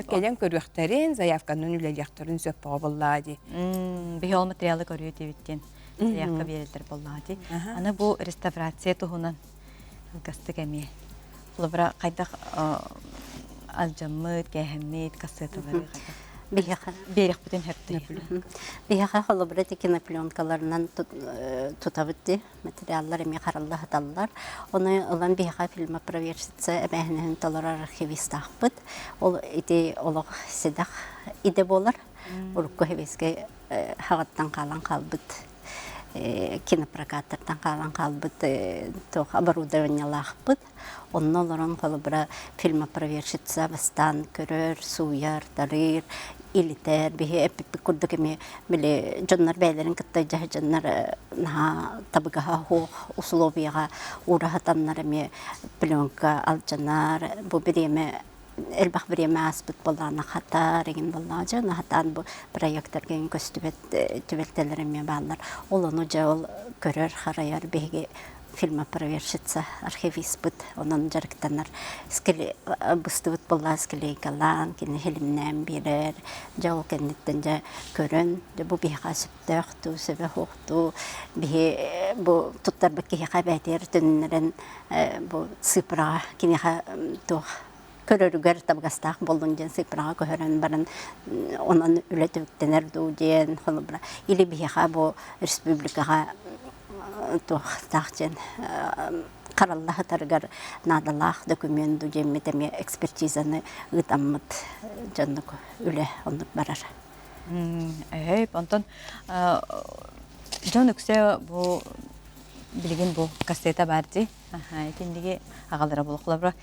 Кэлэн көрүөхтэрин, заявканан үлэлиэхтэрин сөп буоллаа дии. Биһи ол материалы көрүө диэбиттин заявка биэрэллэр буоллаа дии. Аны бу реставрация туһунан кылгастык эмиэ. Холобура, хайдах алдьаммыт, кээһэммит кассеталары хайдах Биһиэхэ биэриэхпитин сөптүй? Биһиэхэ холобура ити кинопленкаларынан тутабыт дии материаллар эмиэ харалла сыталлар. Ону ылан биһиэхэ фильмопроверщица эбээһинэһин толорор архивистаахпыт. Ол ити олох сэдэх идэ буолар. Урукку сэбиэскэй хаҕыттан хаалан хаалбыт кинопрокаттартан хаалан хаалбыт туох оборудованиелаахпыт. Онно олорон холобура фильмопроверщица бастаан көрөр, сууйар, тарыыр, илитэр. Биһи эппиппит курдук эмиэ били дьоннор бэйэлэрин кытта дьаһдьаннар наһаа табыгаһа суох условияҕа уураһатаннар эмиэ пленка алдьанар. Бу бириэмэ элбэх бириэмэ ааспыт буоллаҕына хатар игин буоллаҕа дьэ хатаан бу проекторга көстүбэт түбэлтэлэр эмиэ бааллар. Ол ону дьэ ол көрөр, харайар биһиги фильмопроверщица архивиспыт онон дьарыктанар быстыбыт буоллаҕа склейкалаан кини хилимнээн биэрэр дьэ ол кэнниттэн дьэ көрөн дьэ бу биһиэхэ сөптөөх дуу сөбө суох дуу биһи бу туттарбыт киһиэхэ бэйэтигэр төннөрөн бу цифраҕа киниэхэ туох көрөрүгэр табыгастаах буоллун диэн цифраҕа көһөрөн баран онон үлэ түбүктэнэр дуу диэн холобура или биһиэхэ бу республикаҕа туохтаах диэн харалла сытарыгар наадалаах документ дуу диэммит эмиэ экспертизаны ыытаммыт дьоннук үлэ оннук барар. Эһэйп, онтон дьон үксэ бу билигин бу кассета баар дии. Итинниги аҕалара буолуохлабра.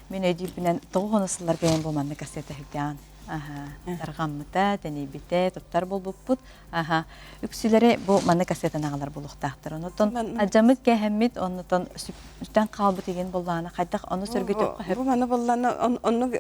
Мин өйдүүрбүнэн тоҕо сылларга эн бу маннык кассета үһүктээн тарҕаммыта, тэнийбитэ, туттар буолбуппут. Аха. Үксүлэри бу маннык кассетаны аҕалар буолуохтаахтар. Онутон алдьаммыт кээһэммит, оннутон сүтэн хаалбыт игин буоллаҕына хайдах ону сөргүтүөххэ сөп? Бу маны буоллаҕына оннук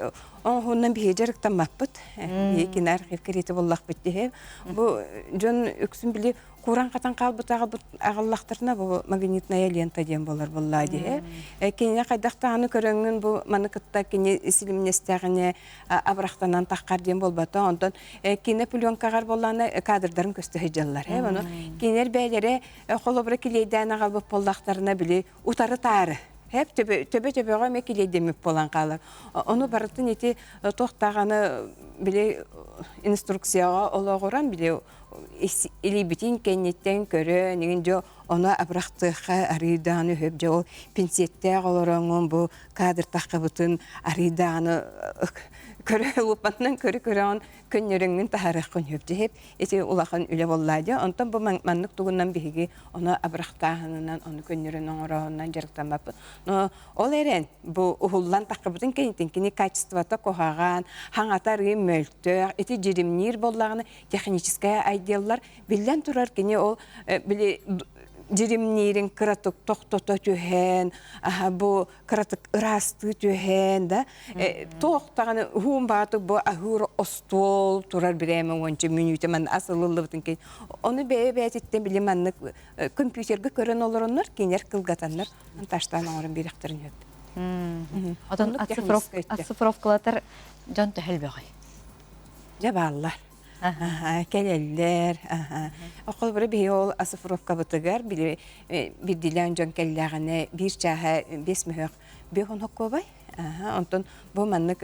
оҥоһуунан биһиги дьарыктаммаппыт. Биһиги кино архив кэриэтэ буоллахпыт дии. Бу дьон үксүн били кууран-хатан хаалбыт аҕаллахтарына бу магнитная лента диэн буолар буоллаа дии. Кинини хайдах даҕаны көрөҥҥүн бу маны кытта кини силимнэстэҕинэ абырахтанан таххар диэн буолбата. Онтон кино пленкаҕар буоллаҕына кадрдарын көстө сылдьаллар. Ону кинилэр бэйэлэрэ холобура килиэйдээн аҕалбыт буоллахтарына били утары-таары Хэп төбө-төбөҕө эмэ килиэйдэммит буолан хаалар. Ону барытын ити туох даҕаны били инструкцияҕа олоҕуран били илиибитин кэнниттэн көрөн игин дьэ ону абырахтыахха арыйдааны үһү дьэ ол пинсиэттээх олороҥҥун бу кадр таххабытын арыйдааны көрө луппатынан көрө көрөҕүн көннөрөҥҥүн таһаарыаххын сөп дьиһип ити улахан үлэ буоллаа дьэ онтон бу маннык тугунан биһиги ону абырахтааһынынан ону көннөрөн оҥорооһунан дьарыктаммаппыт но ол эрэн бу уһуллан таххыбытын кэнниттэн кини качествота куһаҕан хаҥата арыы мөлтөх ити дьиримниир буоллаҕына техническэй отделлар биллэн турар кини ол били дьиримниирин кыратык тохтото түһэн бу кыратык ыраастыы түһэн да туох даҕаны уһуун баатык бу аһыыр остуол турар бирээмэ уонча мүнүүтэ манна ас ылыллыбытын кин ону бэйэ бэйэтиттэн били маннык компьютерга көрөн олороннор кинилэр кылгатаннар монтажтаан оҥорон биэриэхтэрин сөп. Отон оцифровкалатар дьон төһөлбөҕүй? Дьэ бааллар. Кэлэллэр. Холобура биһи ол оцифровкабытыгар били бирдилээн дьон кэллэҕинэ биир чааһа биэс мөһөх биэс он хоккуобай. Онтон бу маннык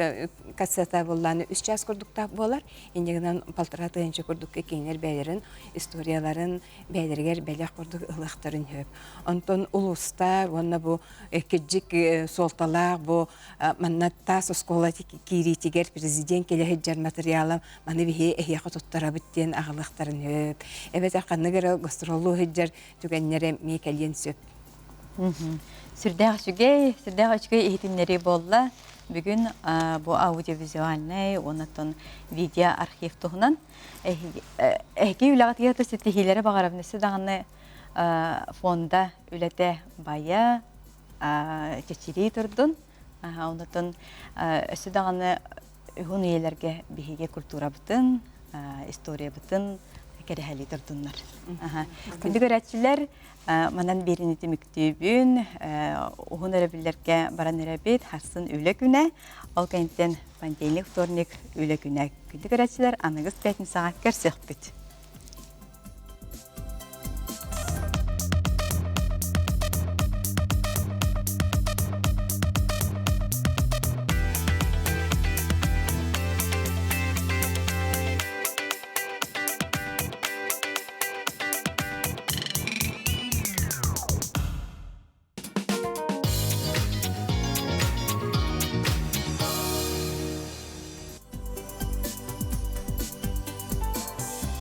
кассета буоллааны үс чаас курдуктаах буолар. Инньэ гынан полтора тыһыынча курдук кинилэр бэйэлэрин историяларын бэйэлэригэр бэлэх курдук ылыахтарын сөп. Онтон улуустар уонна бу кирдьик суолталаах бу манна таас оскуола киириитигэр президент кэлэ сылдьар материала маны биһи эһиэхэ туттарабыт диэн аҕалыахтарын сөп. Эбэтэр ханнык эрэ гастроллуу сылдьар түгэннэрэ эмиэ кэлиэн сөп. Сүрдээх үчүгэй, сүрдээх үчүгэй иһитиннэрии буолла. Бүгүн бу аудиовизуальнай уонна видео архив туһунан эһиги үлэҕитигэр ситиһиилэри баҕарабын. Өссө даҕаны фонда үлэтэ бая, чэчирии турдун. Онтон өссө даҕаны уһун үйэлэргэ биһиги культурабытын, историябытын кэрэһэлии турдуннар. Күндү көрөөччүлэр, манан биэрини түмүктүүбүн. Уһун өрөбүллэргэ баран эрэбит. Харсын үлэ күнэ. Ол кэнниттэн понедельник, вторник үлэ күнэ. Күндү көрөөччүлэр, аныгыс пятницаҕа көрсүөхпүт.